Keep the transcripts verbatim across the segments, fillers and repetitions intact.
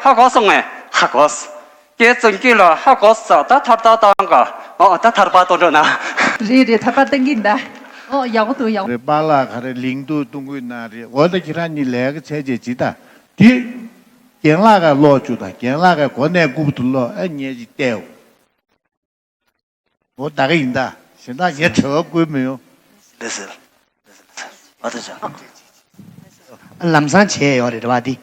ཧ་གོ་སོང་ངས། ཧ་གོ་སོང་། ཀྱེ་བཙུན་སྐྱིད་ལ་ཧ་གོ་སོང་། ད་ཐར་པ་བཏང་ག་ཨོ་ད་ཐར་པ་གཏོང་འགྲོ་ན། རེད་རེད། ཐར་པ་བཏང་གིན་ད། ཨོ་ཡག་པོ་འདུག་ཡག་པོ། རེད། པཱ་ལགས་ག་རེ་ལིང་ཏུ་གཏོང་གི་ན་རེད། འོ་ད་ཁྱེད་རང་གཉིས་ལས་ཀ་བྱས་རྗེས་ཅི་ད། དེ། རྒན་ལགས་ཀ་ལོག་བཅུག་ད། རྒན་ལགས་ཀ་གོ་གནས་རྐུབ་ཏུ་ལོག་ཨེ་ཉེ་ཅིག་བལྟས། འོ་ད་ག་ཡིན་ད། གཞན་དག་ངས་བྲེལ་བ་བསྐུལ་མི་ཡོང་། ལགས་སེ། ལགས་སེ། ལགས་སེ། ཨ་ད་ཅག་ལམ་སང་བྱས་ཡོད་རེད་བ་འདི།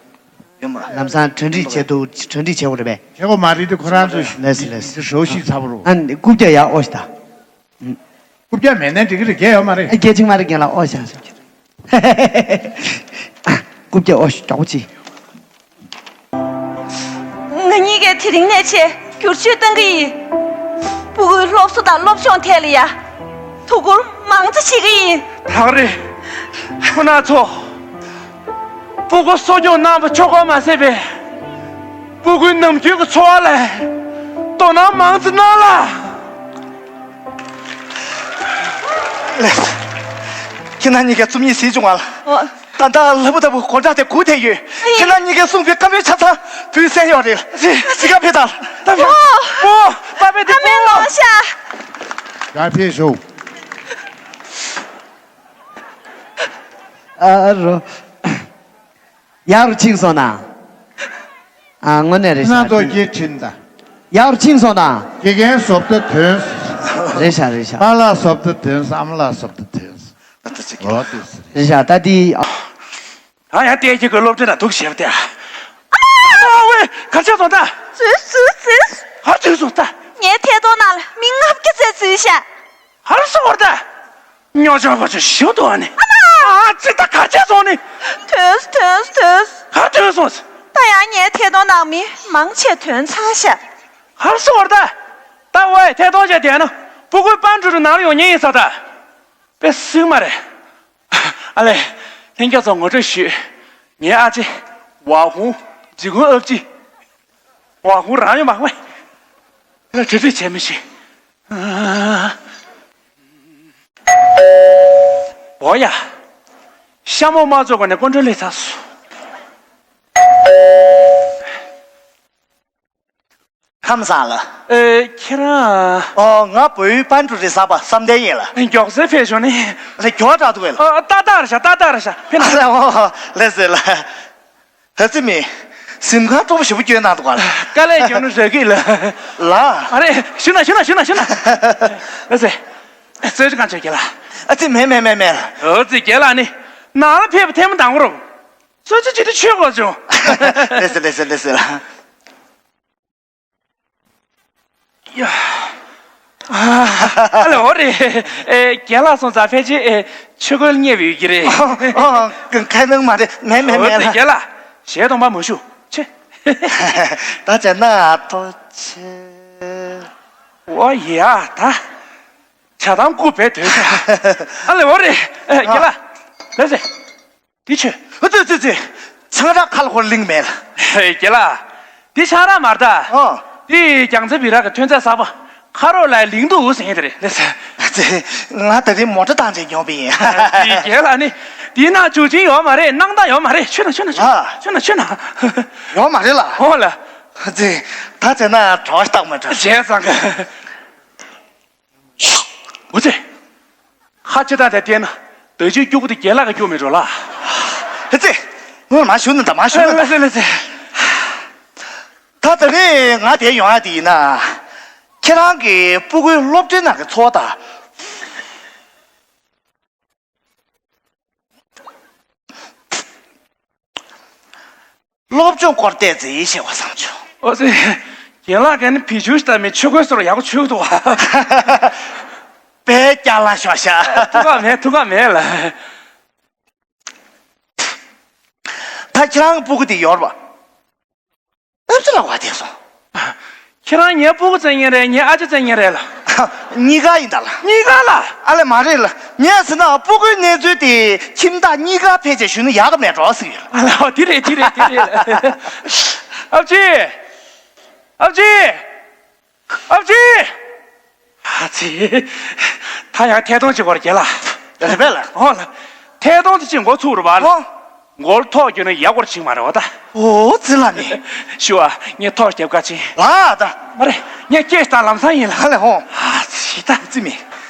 ཡོད་མ་རེད། ལམ་སང་གྲ་སྒྲིག་བྱས་འདུག་གྲ་སྒྲིག་བྱས་པ་རེད་པས། བྱེད་དགོས་མ་རེད་དེ་ཁོ་རང་ཚོ། ལགས་སེ་ལགས་སེ། འདི་ཞོ་ཞིག་ཚ་པོ་རུ། ཨ་ནི་རྐུབ་བཀྱག་ཡག་ཨོ་ཞིག་ད། རྐུབ་བཀྱག་མེད་ན་འགྲིག་གི་རེད། རྒྱལ་ཡོད་མ་རེད། ཨ་རྒྱལ་ཅིག་མ་རེད། རྒན་ལགས་ཨོ་ཞག་ཞག་རྐུབ་བཀྱག་ཨོ་ཞིག་མགྱོགས་པོ་ཅིག་ང་གཉིས་ཀས་དེ་རིང་ནས་བྱས་བསྒྱུར་བཅོས་གཏང་གི་ཡིན། སྤུ་གུའི་སློབ་གསོ་དང་སློབ་སྦྱོང་ཐད་ལ་ཡ་ཐུགས་ཁུར་མང་ཙམ་བྱེད་ཀྱི་ཡིན། ད་རེས་ཁོ་ན་ཚོ་སྤུ་གུ་གསོ་སྐྱོང་གནང་བ་ཆོག་གོ་མ་ཟད་པའི་སྤུ་གུའི་ནམ་རྒྱུན་གྱི་འཚོ་བ་ལ་དོ་སྣང་མང་ཙམ་གནང་ལ། ལགས་སོ། ཁྱེད་རང་གཉིས་ཀས་རྩོམ་ཡིག་གཟིགས་བྱུང་བ་ལ། ཨོ། ད་ལྟ་ལྷ་བུ་ལྟ་བུ་སྒོ་འགྲམ་དེ་སྒུག་བསྡད་ཡོད། ཨེ། ཁྱེད་རང་གཉིས་ཀས་གསུངས་པའི་བཀའ་མོལ་ཆ་ཚང་བུས་གསན་ཡོད་རེད། ཅི་ག་ཕེབས་དང་། ད་ཕེབས། ཨོ། ཨོ། ད་ཕེབས་དེ། ཨ་མའི་ལོང་ཤ། ཡར་ཕེབས་ཤོག་ཨ་རོ། ཡག་རུ་ཕྱིན་སོང་ན། ཨ་དངོས་གནས་རེད་ཤག་སྣ་ཚོགས་སྐྱེ་ཕྲིན་དང་། ཡག་རུ་ཕྱིན་སོང་ན། དགེ་རྒན་བཟོ་ལྟ་དོན། རེད་ཤག་རེད་ཤག་པཱ་ལགས་བཟོ་ལྟ་དོན། ཨ་མ་ལགས་བཟོ་ལྟ་དོན། ཨོ་དེ་སི་རེད་ཤག་ད་དེ། ད་ཡང་བལྟས་ཀྱི་གི་སློབ་གྲྭ་ན་འདུག་ཞེས་པ་དེ། ཨ་ཝེ་གར་ཆགས་སོང་ད། ཙི་ཙི་ཙི། གར་ཐོན་སོང་ད། ངའི་ཐད་གཏོང་ནང་ལ་མི་ལྔ་བརྒྱ་ཙམ་འཛུལ་ཤག་ཧར་སོང་བར་ད། ཉོ་ཆོག་པ་ཆོ་ཞུ་དོ་ཨ་ནི། ཨ་ཙི་ད་གར་ཆགས་སོང་ནི། ཐོས་ཐོས་ཐོས། གར་ཐོན་སོང་། ད་ཡང་ངའི་ཐད་གཏོང་ནང་མི་མང་ཆེ་ཐོན་ཚར་ཤག་ཧར་སོང་བར་ད། ད་ཝེ་ཐད་གཏོང་བྱས་བསྡད་ན་སྤུ་གུའི་པན་ཀྲུའུ་རུ་ནང་ལ་ཡོང་ཉེན་ཡིན་ས་ད། དཔེ་སྲིད་མ་རེད། ཨ་ལས། ལྷན་རྒྱས་ཚོ་ངོ་སྤྲོད་ཞུས། ངའི་ཨ་ཅེ། ཝ་ཧུང་། ཇི་གུང་ཨབ་ཅི། ཝ་ཧུང་རང་ཡོད་མ་ཝེ། ལ་གྲ་སྒྲིག་བྱས་མི་ཤེས། ཨ། འོ་ཡ། ཤ་མོག་དམར་ཚོགས་ཀྱི་ནས་ཀོན་ཀྲོལ་ལས་ཚར་སོང་། ཁམས་བཟང་ལགས། ཨེ། ཁྱེད་རང་། ཨོ། ང་བོད་ཡིག་པན་ཀྲུའུ་རི་གསར་པ་བསམ་གཏན་ཡིན་ལགས། མགྱོགས་སེ་ཕེབས་བྱུང་ནི། ལགས་མགྱོགས་དྲགས་འདུག་གས་ལགས། ཨ། ཏག་ཏག་རེད་ཤག་ཏག་ཏག་རེད་ཤག་ཕེབས་ན། ཨོ། ལགས་སེ་ལགས། ད་ཙི་མི། གཟིམ་ཁང་སྤྲོ་པོ་ཞེ་པོ་སྐྱོན་གནང་འདུག་ག་ལགས། དཀའ་ལས་བརྒྱབ་ན་རག་གི་ལགས། ལགས། ཨ་རེ། ཞུ་ན་ཞུ་ན་ཞུ་ན་ཞུ་ན། ལགས་སེ། རྩོད་གཞི་གང་བྱས་རྒན་ལགས། ཨ་ཙི་མེད་མེད་མེད་མེད། ཨོ་ཙི་རྒན་ལགས་ནི། ནང་ལ་ཕེབས་པ་ཐེངས་མ་དང་པོ་རེད། རྩོད་གཞི་ཅིག་ཏུ་ཆོད་དགོས་བྱུང་། ལགས་སེ་ལགས་སེ་ལགས་སེ་ལགས། ཡ། ཨ་ལེ་འོ་རེད། ཨེ། རྒན་ལགས་སོང་ཙང་ཕལ་ཆེར་ཨེ། ཆོས་གོས་རྙེད་པ་ཡོད་ཀྱི་རེད། ཨོ། ཨོ། ཁ་ནང་མ་རེད། མེད་མེད་མེད་ལགས། རྒན་ལགས་ཞལ་གདོང་པ་མ་ཞུ་ཆེ། ད་བྱས་ན་ཐུགས་རྗེ་ཆེ། འོ་ཡ་ད། བྱ་དང་སྐུ་བས་དོན་ཆེ། ཨ་ལེ་འོ་རེད། ཨེ། རྒན་ལགས། ལགས་སེ། འདི་ཆོས། ཨ་ཙི་ཙི་ཙི། ཆང་རག་ཁ་ལ་ཧོར་གླིང་མེད་ལགས། རྒན་ལགས། འདི་ཆང་རག་མ་རེད་ད། ཨོ། འདི་རྒྱལ་རྩེ་བི་ར་གི་ཐོན་རྫས་གསར་པ། ཁ་རོག་ལའི་ལིང་ཏུའུ་ཟེར་མཁན་དེ་རེད། ཨ་ཙི། ང་ད་རེས་མོ་ཊ་བཏང་བྱས་ཉོས་པ་ཡིན། འདི་རྒན་ལགས་ནི། འདི་ན་བྱུག་ཆེན་ཡོད་མ་རེད། སྣང་དག་ཡོད་མ་རེད། ཆོས་ན་ཆོས་ན་ཆོས་ན། ཨ། ཆོས་ན་ཆོས་ན། ཡོད་མ་རེད་ལགས། ཨོ་ལགས། ཨ་ཙི། ད་བྱས་ན་གྲོགས་ཤིག་བཏང་མ་འགྲོ། བྱས་ཙང་གི། འོ་ཙི། ཁ་ཕྱི་དང་དེ་བལྟས་ན་ད་ཅིག་སྐྱུག་པོ་དེ་རྒན་ལགས་ཀྱིས་སྐྱུག་མེད་འགྲོ་ལ། ཨ་ཙི། སྔོན་མ་ཞུ་ན་ད་མ་ཞུ་ན་ད། ལགས་སེ་ལགས་སེ། ད་ད་རེས་ང་དེ་ཡོང་ཡ་དེ་ཡིན་ན། ཁྱེད་རང་གི་སྤུ་གུའི་སློབ་གྲྭའི་ནང་གི་འཚོ་བ་དང་། སློབ་སྦྱོང་སྐོར་བལྟས་ཚེ་ཡིད་ཆེས་པ་བཟང་བྱུང་། ཨོ་ཙི། རྒན་ལགས་ཀྱིས་ནི་བི་ཆུ་ཞིག་ལྟ་མི་ཆོས་གོས་སོར་ཡག་པོ་ཆོས་འདུག་བ། དཔེ་སྐྱག་ལ་ཤོག་ཤག་ཐུགས་ཁག་མེད་ཐུགས་ཁག་མེད་ལ། ད་ཁྱེད་རང་གི་སྤུ་གུ་དེ་ཡོད་རེད་པ། ཨེབ་ཙི་ལ་བ་དེ་སོང་། ཁྱེད་རང་ངའི་སྤུ་གུ་བཙལ་མཁན་རེད། ངའི་ཨ་ཅེ་བཙལ་མཁན་རེད་ལ། གཉིས་ཀ་ཡིན་ད་ལ། གཉིས་ཀ་ལ། ཨ་ལེ་མ་རེད་ལ། ངས་ཟེར་ན་སྤུ་གུའི་གནས་ཚུལ་དེ་ཁྱིམ་བདག་གཉིས་ཀ་ཕལ་ཆེར་ཞུས་ན་ཡག་གི་མེད་འགྲོ་ཟེར་གྱི་ཡོད། ཨ་ལེ་འོ་དེ་རེད་དེ་རེད་དེ་རེད་ལ། ཨ་ཅེ། ཨ་ཅེ། ཨ་ཅེ། ཨ་ཙི། ད་ཡང་ཐད་གཏོང་བྱེད་དགོས་རེད་རྒན་ལགས། རེད་པས་ལགས། ཨོ་ལགས། ཐད་གཏོང་དེ་ཅིག་འགོ་ཚུགས་རེད་པ། ཨོ། མགོ་ལ་ཐོག་རྒྱུག་ན་ཡག་པོ་ཅིག་མ་རེད་བ་ད། ཨོ་ཙི་ལ་ནི། ཞུ་བ་ངས་ཐོག་རྒྱབ་ཀ་ཅིང་། ལ་ད། མ་རེད། ངས་སྐད་ཞིག་བཏང་ལམ་སང་ཡིན་ལ། ཧ་ལས་ཧོ། ཨ་ཙི་ད། ཙི་མི།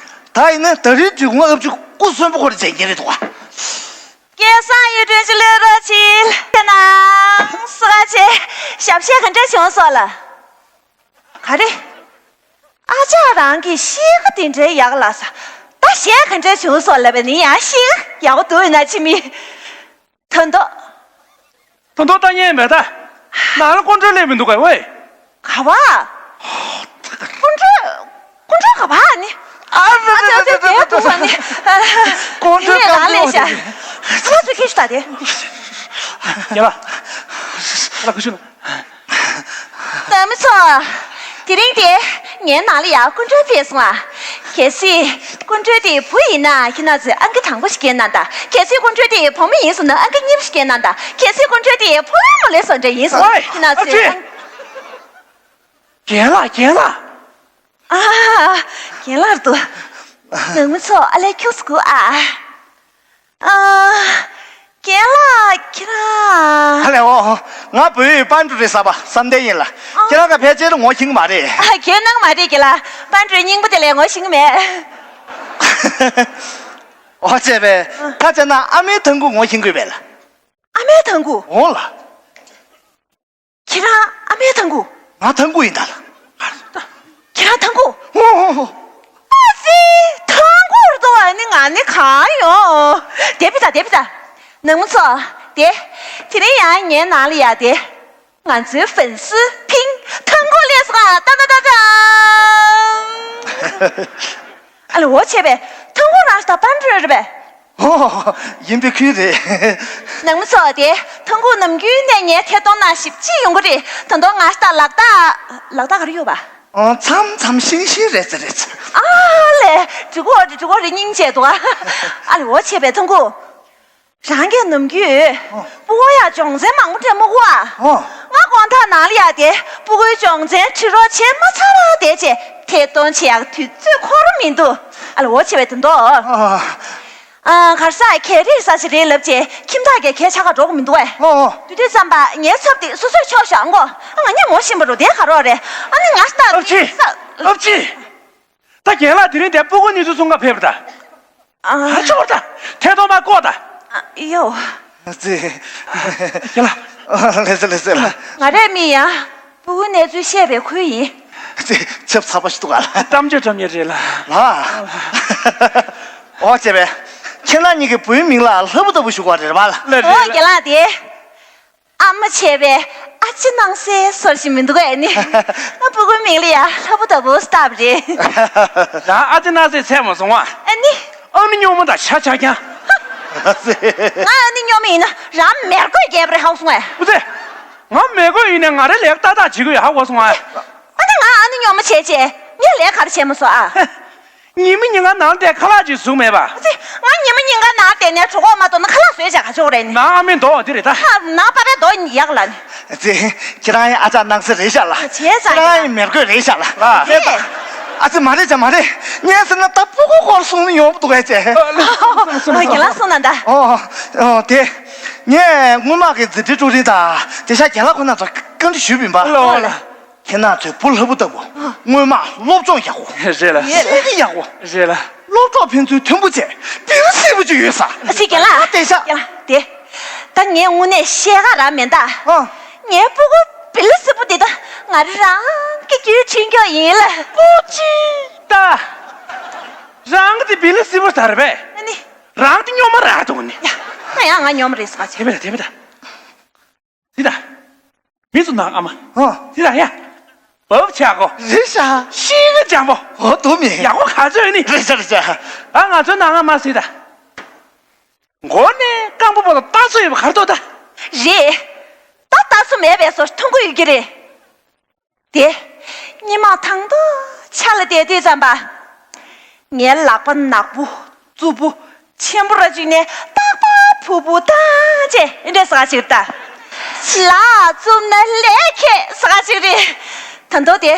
ད་ཡིན་ན་ད་རེས་དུས་ངོ་ཨབ་ཅུ་སྐུ་གསོན་པོ་ཁོ་རེ་མཇལ་ཉེ་རེད་འདུག་ག་སྐལ་བཟང་གཡུ་སྒྲོན་ཅི་ལོས་རོ་ཆིལ་དེ་ན་སུ་ག་ཆེ་ཞབས་ཕྱི་ག་འདྲ་བྱུང་སོགས་ལ། ག་རེ། ཨ་ཅག་རང་གི་གཤིས་ཀ་དེ་འདྲའི་ཡག་ལ་ས། ད་གཞས་ག་འདྲ་བྱུང་སོགས་ལབ་པ་ནི་ཡང་གཤིས་ཀ་ཡག་པོ་འདུག་ཡིན་ན་ཅི་མི། དོན་དོ། དོན་དོ་ལྟ་ཉན་མེད་ད། ནང་ལ་ཀོང་སྤྲུལ་སླེབས་མི་འདུག་གས་ཝེ། ག་བ། ཀོང་སྤྲུལ། ཀོང་སྤྲུལ་ག་བ་ནི། ཨ་ཨ་ཙི་ཨ་ཙི་དེ་འདུག་བ་ནི། ཀོང་སྤྲུལ་ཡིན་ནའི་ལག་ལས་བཞག་ཚ་ཚུ་ཁྱེར་ཤི་ད་དེ། ཡ་ལ། ལ་ཁུ་ཤུ་ན། ནང་མི་ཚོ། དེ་རིང་དེ་ངའི་ནང་ལ་ཡང་སྐུ་མགྲོན་ཕེབས་སོང་ཨ། གལ་སྲིད་སྐུ་མགྲོན་དེ་བུ་ཡིན་ན་ཁྱེད་རང་ཚོས་ཨང་ཀི་དང་པོ་ཞིག་སྐྱེལ་གནང་དང་། གལ་སྲིད་སྐུ་མགྲོན་དེ་བུ་མོ་ཡིན་སོང་ན་ཨང་ཀི་གཉིས་པ་ཞིག་སྐྱེལ་གནང་དང་། གལ་སྲིད་སྐུ་མགྲོན་དེ་བུ་མོ་ལས་སོང་འདྲ་ཡིན་སོང་ན་ཨོའི་ཁྱེད་རང་ཚོས་ཨང་། རྒན་ལགས་རྒན་ལགས། ཨ། རྒན་ལགས་འདུག་ནང་མི་ཚོ་ཨ་ལས་ཁྱུག་ཙམ་སྒུག་ཨ། ཨ། རྒན་ལགས་ཁྱེད་རང་། ཧ་ལས་འོ། ང་བོད་ཡིག་པན་ཀྲུ་རེད་ས་པ་བསམ་གཏན་ཡིན་ལ། ཁྱེད་རང་ག་ཕལ་ཆེར་ངོ་ཤེས་ཀྱི་མ་རེད། ཨ་ཁྱོད་ནང་མ་རེད་རྒན་ལགས། པན་ཀྲུའི་སྙིང་པོ་དེ་ལས་ངོ་ཤེས་ཀྱི་མེད། འོ་བྱས་པས་ད་བྱས་ན་ཨ་མའི་ཐང་ཁུ་ངོ་ཤེས་དགོས་པས་ལ། ཨ་མའི་ཐང་ཁུ། འོང་ལ། ཁྱེད་རང་ཨ་མའི་ཐང་ཁུ། ང་ཐང་ཁུ་ཡིན་ད་ལ། ཁྱེད་རང་ཐང་ཁུ། ཨོ་ཨོ་ཨོ། ཨ་ཙི། ཐང་ཁུ་རུ་ཏོ་བ་ནི་ང་ནི་གང་ཡོང་། དེ་བི་ད་དེ་བི་ད། ནང་མི་ཚོ། དེ། དེ་རིང་ཡང་ངའི་ནང་ལ་ཡ་དེ། ང་ཚོའི་ཧྥན་སི་ཕིང་ཐང་ཁུ་ལས་སོང་ད་ད་ད་ད། ཨ་ལ་འོ་བྱས་པས་ཐང་ཁུ་རང་ཤ་ད་པན་ཀྲུའི་རེད་པས། ཨོ། ཡིན་པའི་ཁུལ་རེད། ནང་མི་ཚོ་དེ་ཐང་ཁུ་ནམ་རྒྱུན་ནས་ངའི་ཐད་གཏོང་ནང་ཞིབ་ཅིག་ཡོང་གི་རེད། ད་དུང་ང་ལྟ་ལག་རྟགས་ལག་རྟགས་ག་རེ་ཡོད་པ། ཨོ། མཚམས་མཚམས་ཤིང་ཤིང་རེད་ཟེར་རེད་ཟེར། ཨ་ལས། འགྲིག་གོ་རེད་འགྲིག་གོ་རེད་སྙིང་རྗེ་འདུག་ཨ་ལས་འོ་བྱས་པས་ཐང་ཁུ། རང་གིས་ནམ་རྒྱུན་ཨོ། སྤུ་གུ་ཡ་སྦྱོང་ཚན་མང་པོ་སྤྲད་མ་དགོས་ཨ། ཨོ། ང་དགོང་དག་ནང་ལ་ཡ་དེ་སྤུ་གུའི་སྦྱོང་ཚན་ཁྲིད་རོགས་བྱས་མ་ཚར་བ་དེ་བྱས་ཐད་གཏོང་བྱེད་ཡག་དུས་ཚོད་འཁོར་མི་འདུག་ཨ་ལ་འོ་བྱས་པའི་དོན་དུ། ཨོ། ཨ། གར་ས་གལ་རིགས་ས་ཞིག་རེད་ལབ་བྱས་ཁྱིམ་བདག་གིས་གལ་ཆ་ག་འགྲོ་གི་མི་འདུག་ཨེ། ཨོ་ཨོ། དུས་དུས་ཙམ་པ་ངའི་ཚབ་དེ་སོ་སོས་ཆོག་བཞག་མགོ་ཨ་ང་ཉན་མོ་ཤིན་པ་རུ་དེ་ག་རོགས་རེད་ཨ་ནི་ང་ལྟ་ཨབ་ཆི། ཨབ་ཆི། ད་རྒན་ལགས་དེ་རིང་དེ་སྤུ་གུ་གནས་ཚུལ་གསུང་ག་ཕེབས་པ་ད། ཨ། ཧ་ཆོག་ད། ཐད་གཏོང་མ་བཀོག་ད། ཨ། ཡོ། ཙི། རྒན་ལགས། ལེ་ཙི་ལེ་ཙི་ལ། ང་རས་མི་ཡ། སྤུ་གུ་གནས་ཚུལ་བཤད་པའི་ཁུལ་ཡིན། ཙི། ཚབ་ཚ་པོ་ཞིག་འདུག་ག་ལ། གཏམ་བརྗོད་འགྲོ་མཁན་རེད་ལ། ལ། ཨོ་བྱས་པས། ཁྱེད་རང་གཉིས་ཀྱི་བུའི་མིང་ལ་ལྷ་བུ་ལྟ་བུ་ཞུ་དགོས་རེད་པ་ལ། ལ་རེད། ཨོ་རྒན་ལགས་དེ། ཨ་མ་བྱས་པས་ཨ་ཅེ་སྣང་གསལ་བཟོ་བཞིན་མི་འདུག་གས་ནི། ང་སྤུ་གུའི་མིང་ལ་ཡ་ལྷ་བུ་ལྟ་བུ་བཏགས་པ་རེད། ད་ཨ་ཅེ་སྣང་གསལ་ཚད་མ་སོང་བ། ཨ་ནི། ཨ་ནི་སྨྱོ་མོ་དང་ཆ་ཆ་རྐྱང་། ང་ཨ་ནི་སྨྱོ་མོ་ཡིན་ན་རང་མེར་གོས་རྒྱས་པ་རེད་ཧ་གོ་སོང་ངས། ཨུ་ཙི། ང་མེར་གོས་ཡིན་ནས་ང་རའི་ལས་ཀ་ཏག་ཏག་བྱེད་ཀྱི་ཡོད་ཧ་གོ་སོང་ངས། ཨ་ནི་ང་ཨ་ནི་སྨྱོ་མོ་བྱས་བྱས་ངས་ལས་ཀ་ག་རེ་བྱས་མ་སོང་ཨ། ཉི་མ་ཉིན་གང་ནང་བསྡད་ཁ་ལག་ཅིག་བཟོས་མེད་པ། ཨ་ཙི། ང་ཉི་མ་ཉིན་གང་ནང་བསྡད་ནས་གྲོད་ཁོག་མ་ལྟོགས་ན་ཁ་ལག་བཟོས་བྱས་ག་ཆོག་རེད་ནི། ནང་ཨ་མའི་མདོག་འདི་རེད་ད། ཨ། ནང་པ་ཕའི་མདོག་ཡག་ལ་ནི། ཨ་ཙི། ཁྱེད་རང་ཡང་ཨ་ཅག་སྣང་གསལ་རེད་ཤག་ལ། བྱས་ཙང་ཁྱེད་རང་ཡང་མེར་གོས་རེད་ཤག་ལ། ལ། ཨ་ཙི། མ་རེད་ཅག་མ་རེད། ངས་ཟེར་ན་ད་སྤུ་གུ་སྐོར་གསུང་ནི་ཡོང་བ་འདུག་གས་ཅེ། ཨ། རྒན་ལགས་གསུངས་ན་ད། ཨོ། ཨོ་དེ། ངས་སྔོན་མ་གི་འཛིན་གྲྭའི་ཀྲུའུ་རིན་དང་དེ་ཤག་རྒན་ལགས་ཁོ་ན་ཚོ་བཀའ་འདྲི་ཞུས་པ་ཡིན་པ། ལ་ལ། ཁྱེད་རང་ཚོའི་བུ་ལྷ་བུ་ལྟ་བུ། སྔོན་མ་སློབ་སྦྱོང་ཡག་པོ། རེད་ལ། བཤད་ཀྱི་ཡག་པོ། རེད་ལ། སློབ་གྲོགས་ཕན་ཚུན་མཐུན་པོ་བྱས་བི་ལི་སིལ་བུ་ཅིག་ཡོད་ས། ཨ་ཙི་རྒན་ལགས། དེ་ཤག་རྒན་ལགས་དེ། ད་ངས་དངོས་གནས་བཤད་ག་རང་མེད་ད། ཨ། ངའི་སྤུ་གུ་བི་ལི་སིལ་བུ་འདི་ད་ང་རང་གི་རྒྱུད་ཆེན་མགྱོགས་ཡིན་ལ། པོ་ཅི། ད། རང་གི་དེ་བི་ལི་སིལ་བུ་ད་རེད་པས། ཨ་ནི། རང་དེ་སྨྱོན་མ་རེད་འདུག་ནི། ཡ། ད་ཡང་ང་སྨྱོན་མ་རེད་ཟེར་བ་བྱས། དེ་མེད་ད་དེ་མེད་ད། དེ་ད། མི་ཚོ་ནང་ཨ་མ། ཨ། དེ་ད་ཡ། བབ་ཆག་གོ། རེད་ཤག་ཤི་གི་ཅང་པོ། འོ་དུ་མི། ཡག་པོ་ག་ཚོད་ནི། རེད་ཤག་རེད་ཤག་ཨ་ང་ཚོ་ནང་ཨ་མ་སི་ད། མགོ་ནས་རྐང་པ་བར་ལ་རྟགས་གསོ་ཡོད་པ་ག་རེ་འདུག་ད། རེད། ད་རྟགས་གསོ་མེད་པའི་བཟོ་མཐོང་གི་ཡོད་ཀྱི་རེད། དེ། སྙེ་མ་ཐང་ཐོག་ཆ་ལ་བསྡད་དུས་ཙམ་པ། ངའི་ལག་པ་ནག་པོ་རྩུབ་པོ་ཆེན་པོ་ར་ཅིག་ནས་ཏག་ཏག་ཕུ་བུ་ཏང་ཅེས་འདྲ་ཟ་ཞིག་ད། ལག་རྩུབ་ན་ལས་ཁེ་ཟ་ཞིག་རེད། ད་མདོ་དེ།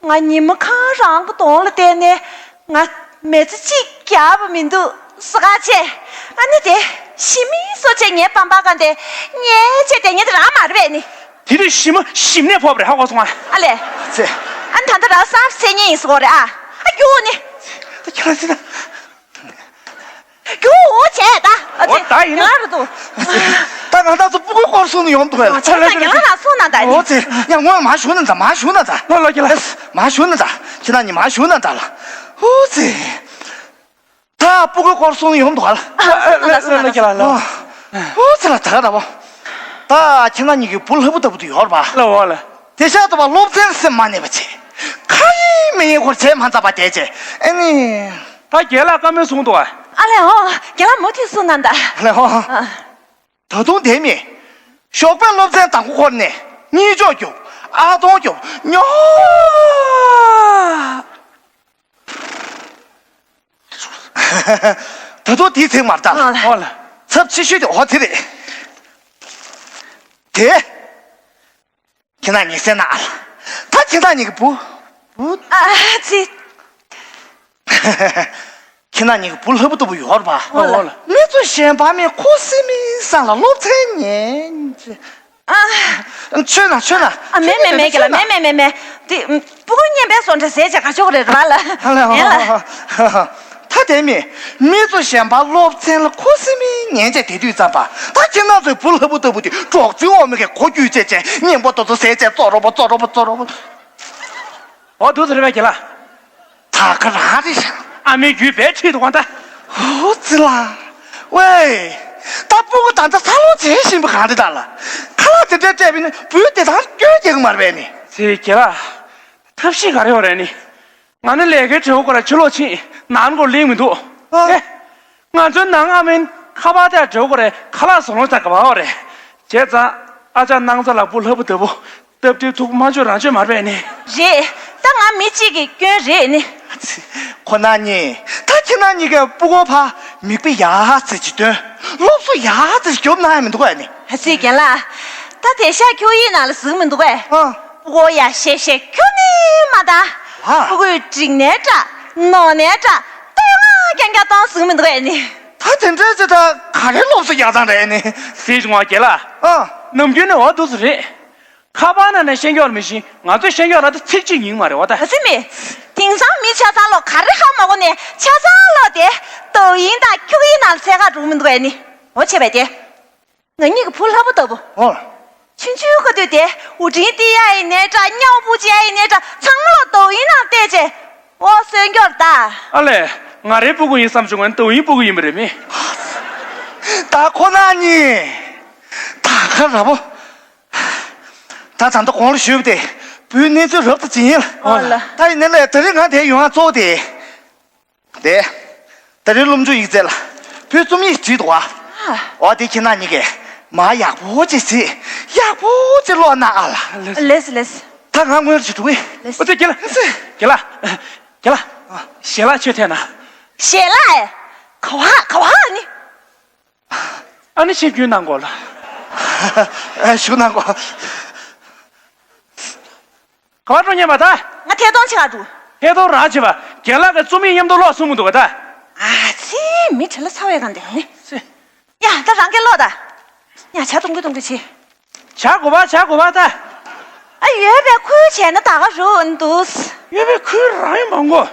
ང་ཉི་མ་གང་རང་གི་གདོང་ལ་བལྟས་ནས་ང་མི་ཚེ་གཅིག་རྒྱག་པ་མི་འདུག་ཟ་ཅེས། ཨ་ནི་དེ། ཞི་མི་སོ་ཆེ་ངའི་པམ་པ་ག་འདི་ཉེ་ཆེ་དེ་ཉེ་དེ་རང་མ་རེད་པས་ནི། དེ་དུས་ཞི་མ་ཞིམ་ནས་ཕོབ་རེད་ཧ་གོ་སོང་ཨ། ཨ་ལས། ཚེ། ཨ་ད་ལྟ་རང་སར་ཚེ་ཉེ་ཡིན་སོ་རེད་ཨ། ཨ་རྒྱུ་ནི། ད་ཁྱེད་རང་ཚེ་ད། རྒྱུ་འོ་བྱས་ད། ཨ་འོ་ཚེ་ད་ཡིན་ན། ང་རུ་དུ། ད་ང་ད་ཚོ་སྤུ་གུའི་སྐོར་གསུང་ནི་ཡོང་འདུག་ཨ། ཚེ་ད་རྒན་ལགས་ལ་གསུང་ན་ད་ཡིན། འོ་ཚེ་ཡང་སྔོན་མ་ཞུ་ན་ད་མ་ཞུ་ན་ད། ལོ་ལོ་ཁྱེད་ལ། མ་ཞུ་ན་ད་ཁྱེད་ན་ཉི་མ་ཞུ་ན་ད་ལ། འོ་ཚེ། ད་སྤུ་གུའི་སྐོར་གསུང་ཡོང་འདུག་ཨ། ལ་ལ་ལ་ལ་ལ། ཨོ་ཚེ་ལ་ད་ག་ད་བོ། ད་ཁྱེད་རང་གཉིས་ཀྱི་བུ་ལྷ་བུ་ལྟ་བུ་དུ་ཡོད་རེད་པ། ལ་འོ་ལ། དེ་ཤ་ཏོ་བ་སློབ་ཚན་སེམས་མ་ནས་པ་ཆེ། ཁ་ཡིན་མི་ཡིན་སྐོར་བྱས་མ་མཛད་པ་བསྡད་ཆེ། ཨེ་ནི། ད་རྒན་ལགས་བཀའ་མོལ་གསུང་འདུག་ཨ། ཨ་ལས་ཨོ། རྒན་ལགས་མུ་མཐུད་གསུང་གནང་ད། ཨ་ལས་ཨོ། ཨ། ད་དུང་དེ་མིན། ཞོགས་པའི་སློབ་ཚན་དང་པོ་འཁོར་ནས་གཉིད་ཅོག་རྒྱོབ། ཨ་སྟོང་རྒྱོབ། ཉོ། ད་དུང་དེའི་ཚིག་མར་ལྟ། ཨོ་ལ། ཨོ་ལ། ཚབས་ཆེ་ཤོས་དེ་ཨོ་དེ་རེད། དེ། ཁྱེད་རང་གཉིས་སེམས་ན་ཨ་ལ། ད་ཁྱེད་རང་གཉིས་ཀྱི་བུ། བུ། ཨ་ཙི། ཁྱེད་རང་གཉིས་ཀྱི་བུ་ལྷ་བུ་ལྟ་བུ་ཡོད་རེད་པ། ཨོ་ལ། མི་ཚོ་གཞན་པ་མིན་ཁོ་སི་མི་སང་ལ་སློབ་ཚན་ཉན། ཨ། མཆོད་ན་མཆོད་ན། ཨ་མེ་མེ་མེ་གི་ལ་མེ་མེ་མེ་མེ། དེ་སྤུ་གུ་གཉན་པའི་སོ་འདྲ་ཟས་བྱ་ག་ཆོག་རེད་ར་ལ། ཨ་ལ་ཨེ་ལ། ཧ་ཧ་ཧ། ད་དེ་མིན་མི་ཚོ་གཞན་པ་སློབ་ཚན་ལ་ཁོ་སི་མི་ཉན་བྱས་དེ་དུས་ཙམ་པ་ད་ཁྱེད་རང་ཚོའི་བུ་ལྷ་བུ་ལྟ་བུ་དེ་གྲོགས་ཚུལ་འོ་མི་གི་གོ་རྒྱུས་བྱས་བྱས་གཉན་པོ་ཏོ་ཏོ་ཟས་བྱས་བཙོ་རོ་པོ་བཙོ་རོ་པོ་བཙོ་རོ་པོ། ཨོ་འདུག་ཟེར་བས་ཁྱེད་ལ། ད་ག་རང་རེད་ཤག་ཨ་མའི་རྒྱུད་བས་ཁྲིད་འདུག་ག་ད། ཧོ་ཙི་ལ། ཝེ། ད་སྤུ་གུ་ད་ལྟ་ས་ལོ་བྱེད་བཞིན་པ་གང་རེད་ད་ལ། ཁ་ལག་དེ་འདྲ་སྤྲད་པས་ནི་བུས་དེ་ལྟར་སྐྱོན་རྒྱག་གི་མ་རེད་པས་ནི། ཙི་རྒན་ལགས། ཐབས་ཤེས་ག་རེ་ཡོད་རེད་ནི། ང་ནི་ལས་ཀའི་བྲེལ་བ་སྐོར་ལ་ཕྱི་ལོགས་ཕྱིན་ནང་སྐོར་ལེན་མི་འདུག་ཨ། ཨེ། ང་ཚོའི་ནང་ཨ་མའི་ཁ་པར་དེ་བྲེལ་བ་སྐོར་རེད་ཁ་ལག་བཟོ་ལོང་ཆགས་ག་བ་རེད། བྱས་ཙང་ཨ་ཅག་སྣང་ཚ་ལ་བུ་ལྷ་བུ་ལྟ་བུ། སྟབས་བདེ་ཐུག་མ་བཅོས་རང་བཅོས་མ་རེད་ནི། རེད། ད་ང་མི་གཅིག་གི་སྐྱོན་རེད་ནི། ཁོ་ན་ནི། ད་ཁྱེད་རང་གཉིས་ཀས་སྤུ་གུ་ཕ་མིག་དཔེ་ཡག་ཙི་ཅིག་སྟོན། སློབ་གསོ་ཡག་ཙི་ཅིག་རྒྱོབ་གནང་ཡ་མི་འདུག་གས་ནི། ཨ་ཙི་རྒན་ལགས། ད་དེ་ཤག་ཁྱོ་ཡིག་ནང་ལ་གཟིགས་མི་འདུག་གས། ཨ། སྤུ་གུ་ཡ་ཤེ་ཤེ་ཁྱོ་ནི་མ་ད། ཨ། སྤུ་གུ་འགྲིག་ནའི་འདྲ། ནོར་ནའི་འདྲ། ལྟོས་ང་རྐྱང་རྐྱང་གཏོང་གཟིགས་མི་འདུག་གས་ནི། ད་དེ་འདྲ་ཅིག་ད་ག་རེ་སློབ་གསོ་རྒྱག་སྟངས་རེད་ནི། ཟེར་བྱུང་བ་རྒན་ལགས། ཨ། ནམ་རྒྱུན་ནས་འོ་འདུག་སེ་རེད། ཁ་པར་ནང་ནས་ཤེས་རྒྱུ་མི་ཤེས། ང་ཚོས་ཤེས་རྒྱུ་ལ་ད་ཚིག་གཅིག་ཡིན་མ་རེད་བ་ད། ཨ་ཙི་མི། དེང་སང་མི་ཆ་ཚང་ལོ་ག་རེ་ཧ་མ་གོ་ནས་ཆ་ཚང་ལོ་དེ་抖音དང་QQ ནང་ལ་འཚོལ་ག་འགྲོ་མི་འདུག་ཨེ་ནི། འོ་བྱས་པས་དེ། ང་གཉིས་ཀྱི་བུ་ལྷ་བུ་ལྟ་བུ། ཨོ། ཆུང་ཆུང་ག་དུས་དེ་དབུ་སྤྲིན་ཏི་ཡ་ཡི་ནས་འདྲ་སྨྱོ་བུ་ཅི་ཡ་ཡི་ནས་འདྲ་ཚང་མ་ལོ་抖音ནང་བལྟས་རྗེས། ཨོ་གསོན་སྐྱོར་ད། ཨ་ལས། ང་རའི་སྤུ་གུ་ཡིན་བསམ་བྱུང་ང་抖音སྤུ་གུ་ཡིན་པ་རེད་མི། ད་ཁོ་ན་གཉིས། ད་ག་ར་བོ། ད་ད་ལྟ་གོང་ལ་ཞུས་པ་དེ་བུའི་གནས་ཚུལ་རབ་ཏུ་ཇི་ཡིན་ལ། ཨོ་ལ། ད་ཡིན་ནའི་ལས་ད་རེས་ང་དེ་ཡོང་ང་གཙོ་བོ་དེ། དེ། ད་རེས་སློབ་འཇུག་ཡིག་ཚད་ལ་བུའི་རྩོམ་ཡིག་བྲིས་འདུག་ཨ། ཨ། འོ་དེ་ཁྱེད་རང་གཉིས་ཀས་མ་ཡག་པོ་ཅིག་གཟིགས་ཡག་པོ་ཅིག་ཀློག་གནང་ཨ་ལ། ལེས་ལེས། ད་ང་སྔོན་ཅིག་འགྲོ་གི། ལེས། ཨོ་ཙི་རྒན་ལགས། རྒན་ལགས། རྒན་ལགས། ཞལ་ལག་མཆོད་ཐལ་ན། ཞལ་ལག་ཨེ། ག་བ་ག་བ་ནི། ཨ་ནི་ཆིབས་བསྒྱུར་གནང་དགོས་ལ། ཨ། བཞུགས་གནང་དགོས། ག་པར་འགྲོ་སྙམ་པ་ད། ང་ཐད་གཏོང་བྱེད་ག་འགྲོ། ཐད་གཏོང་རང་བྱེད་པ། རྒན་ལགས་ཀྱིས་རྩོམ་ཡིག་མཉམ་དུ་ཀློག་གསུང་གི་འདུག་ག་ད། ཨ་ཙི། མི་དྲི་ལ་ཚ་བའི་གང་དེ་ནི། ཙི། ཡ་ད་རང་གིས་ཀློག་ད། ཡ་ཇ་འཐུང་གི་འཐུང་གི་བྱེད། ཇ་དགོས་པ་ཇ་དགོས་པ་ད། ཨ་ཡོད་པའི་ཁུལ་བྱས་ན་ད་ག་རུ་འདུག་ཡོད་པའི་ཁུལ་རང་ཡོད་མང་གོ།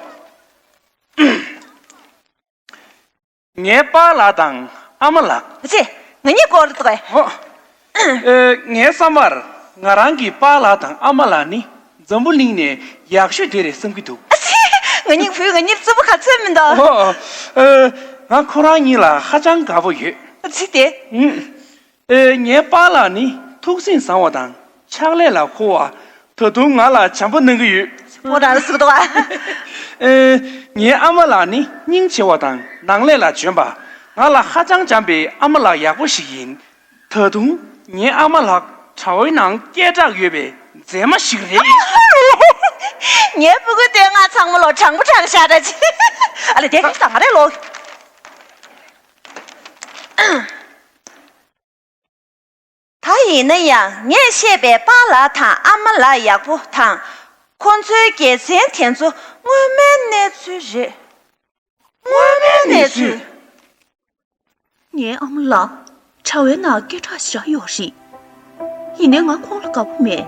ངའི་པཱ་ལགས་དང་ཨ་མ་ལགས། ཅེ། ང་གཉིས་སྐོར་དུ་གས། ཨོ། ཨེ། ངའི་བསམ་པར་ང་རང་གི་པཱ་ལགས་དང་ཨ་མ་ལགས་ནི་འཛམ་བུ་གླིང་ནས་ཡག་ཤོས་དེ་རེད་བསམ་གྱི་འདུག་ཨ་ཙི། ང་གཉིས་བུ་ང་གཉིས་རྩུབ་པོ་ག་ཚོད་མི་འདུག་ཨོ། ཨེ། ང་ཁོ་རང་གཉིས་ལ་ཧ་ཅང་དགའ་པོ་ཡོད། ཨ་ཙི་དེ། ཨུམ། ཨེ། ངའི་པཱ་ལགས་ནི་ཐུགས་སེམས་བཟང་བ་དང་ཕྱག་ལས་ལ་མཁོ་བ། ད་དུང་ང་ལ་བྱམས་པོ་གནང་གི་ཡོད། ཨོ་རང་ལ་ཟུག་འདུག་ཨ། ཨེ། ངའི་ཨ་མ་ལགས་ནི་སྙིང་རྗེ་བ་དང་ནང་ལས་ལ་འཇོན་པ། ང་ལ་ཧ་ཅང་བྱམས་པའི་ཨ་མ་ལགས་ཡག་པོ་ཞིག་ཡིན། ད་དུང་ངའི་ཨ་མ་ལགས་དྲ་བའི་ནང་སྐད་གྲགས་ཡོད་པའི་མཛེས་མ་ཞིག་རེད། ངའི་སྤུ་གུ་དེ་ང་ཚང་མ་ལོ་དྲང་པོ་དྲང་ཤ་འདྲ་ཅིག་ཨ་ལས་དེ་ད་ང་རེ་ལོ། ད་ཡིན་ན་ཡང་ངས་བཤད་པའི་པཱ་ལགས་དང་ཨ་མ་ལགས་ཡག་པོ་དང་། ཁོ་ཚོའི་དགེ་མཚན་དེ་ཚོ་སྔོན་མའི་གནས་ཚུལ་རེད། སྔོན་མའི་གནས་ཚུལ། ངའི་ཨ་མ་ལགས་གྲྭ་བའི་ནང་སྐད་གྲགས་ཞེ་དྲག་ཡོད་རེད། ཡིན་ནའི་ང་ཁོང་ལ་དགའ་པོ་མེད།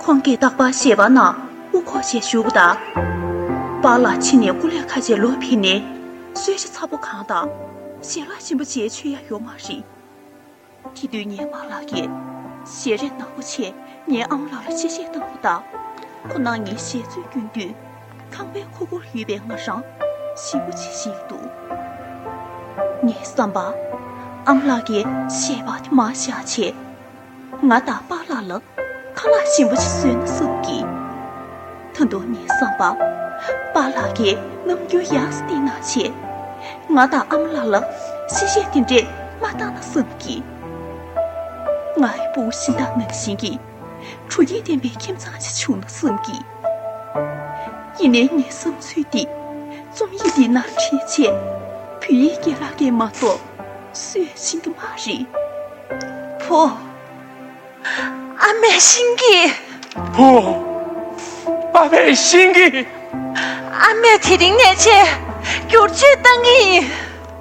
ཁོང་གིས་རྟག་པར་ཞལ་པར་ནང་དབུ་འཁོར་བྱས་བཞུགས་པ་དང་། པཱ་ལགས་ཕྱི་ནས་སྐུ་ལས་ཁ་ཆེ་ལོག་ཕེབས་ནས་གསོལ་ཇ་ཚ་པོ་གང་དང་ཞལ་ལག་ཞིམ་པོ་ཅིག་མཆོད་ཡ་ཡོད་མ་རེད། དེ་དུས་ངའི་པཱ་ལགས་ཀྱིས་ཞལ་རས་ནག་པོ་བྱས་ངའི་ཨ་མ་ལགས་ལ་གཅེས་སྤྲས་བཏང་བ་དང་། ཁོ་ནར་ངའི་ཞལ་ཚོད་བསྐྱོན་དུས་ཁང་པའི་ཁུག་ཁུག་ལ་ཡོད་པའི་ང་རང་ཞེ་པོ་ཅིག་ཤེས་ཀྱི་འདུག་ངའི་བསམ་པར་ཨ་མ་ལགས་ཀྱིས་ཞལ་པར་དེ་མར་བཞག་བྱས། ང་དང་པཱ་ལགས་ལ་ཁ་ལག་ཞིམ་པོ་ཞིག་བཟོས་ན་བསམ་གི། ད་དུང་ངའི་བསམ་པར་པཱ་ལགས་ཀྱིས་ནམ་རྒྱུན་ཡག་སེ་བསྟེན་གནང་བྱས། ང་དང་ཨ་མ་ལགས་ལ་གཤེ་གཤེ་དེ་འདྲས་མ་བཏང་ན་བསམ་གི། ང་ཡི་སྤུ་གུ་གཞན་དག་ནང་བཞིན་གྱི་དྲོ་སྐྱིད་ལྡན་པའི་ཁྱིམ་ཚང་ཞིག་བྱུང་ན་བསམ་གི། ཡིན་ནའི་ངའི་བསམ་ཚུལ་འདི་རྩོམ་ཡིག་འདིའི་ནང་བྲིས་བྱས་བོད་ཡིག་རྒན་ལགས་ཀྱིས་མ་གཏོགས་སུས་ཤེས་ཀྱི་མ་རེད། བུ། ཨ་མས་ཤེས་ཀྱི། བུ། པ་ཕས་ཤེས་ཀྱི། ཨ་མས་དེ་རིང་ནས་བྱས་བསྒྱུར་བཅོས་བཏང་གི་ཡིན།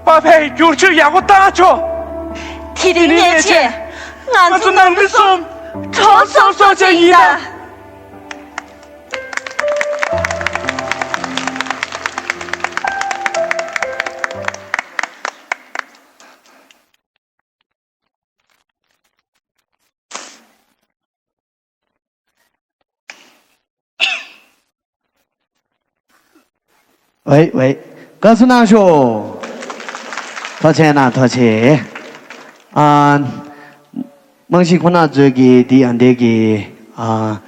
པ་ཕས་བསྒྱུར་བཅོས་ཡག་པོ་བཏང་ཆོག་དེ་རིང་ནས་བྱས་ང་ཚོ་ནང་མི་གསུམ་གྲོགས་སོ་སོ་བྱས་ཡིན་ད། ཝེ་ཝེ། དགའ་བསུ་གནང་ཤོག་ཐུགས་རྗེ་གནང་། ཐུགས་རྗེ་ཆེ། ཨ། རྨང་གཞི་ཁོ་ན་ཚོས་ཀྱི་འདི་ཡང་འདས་ཀྱི་ཨ།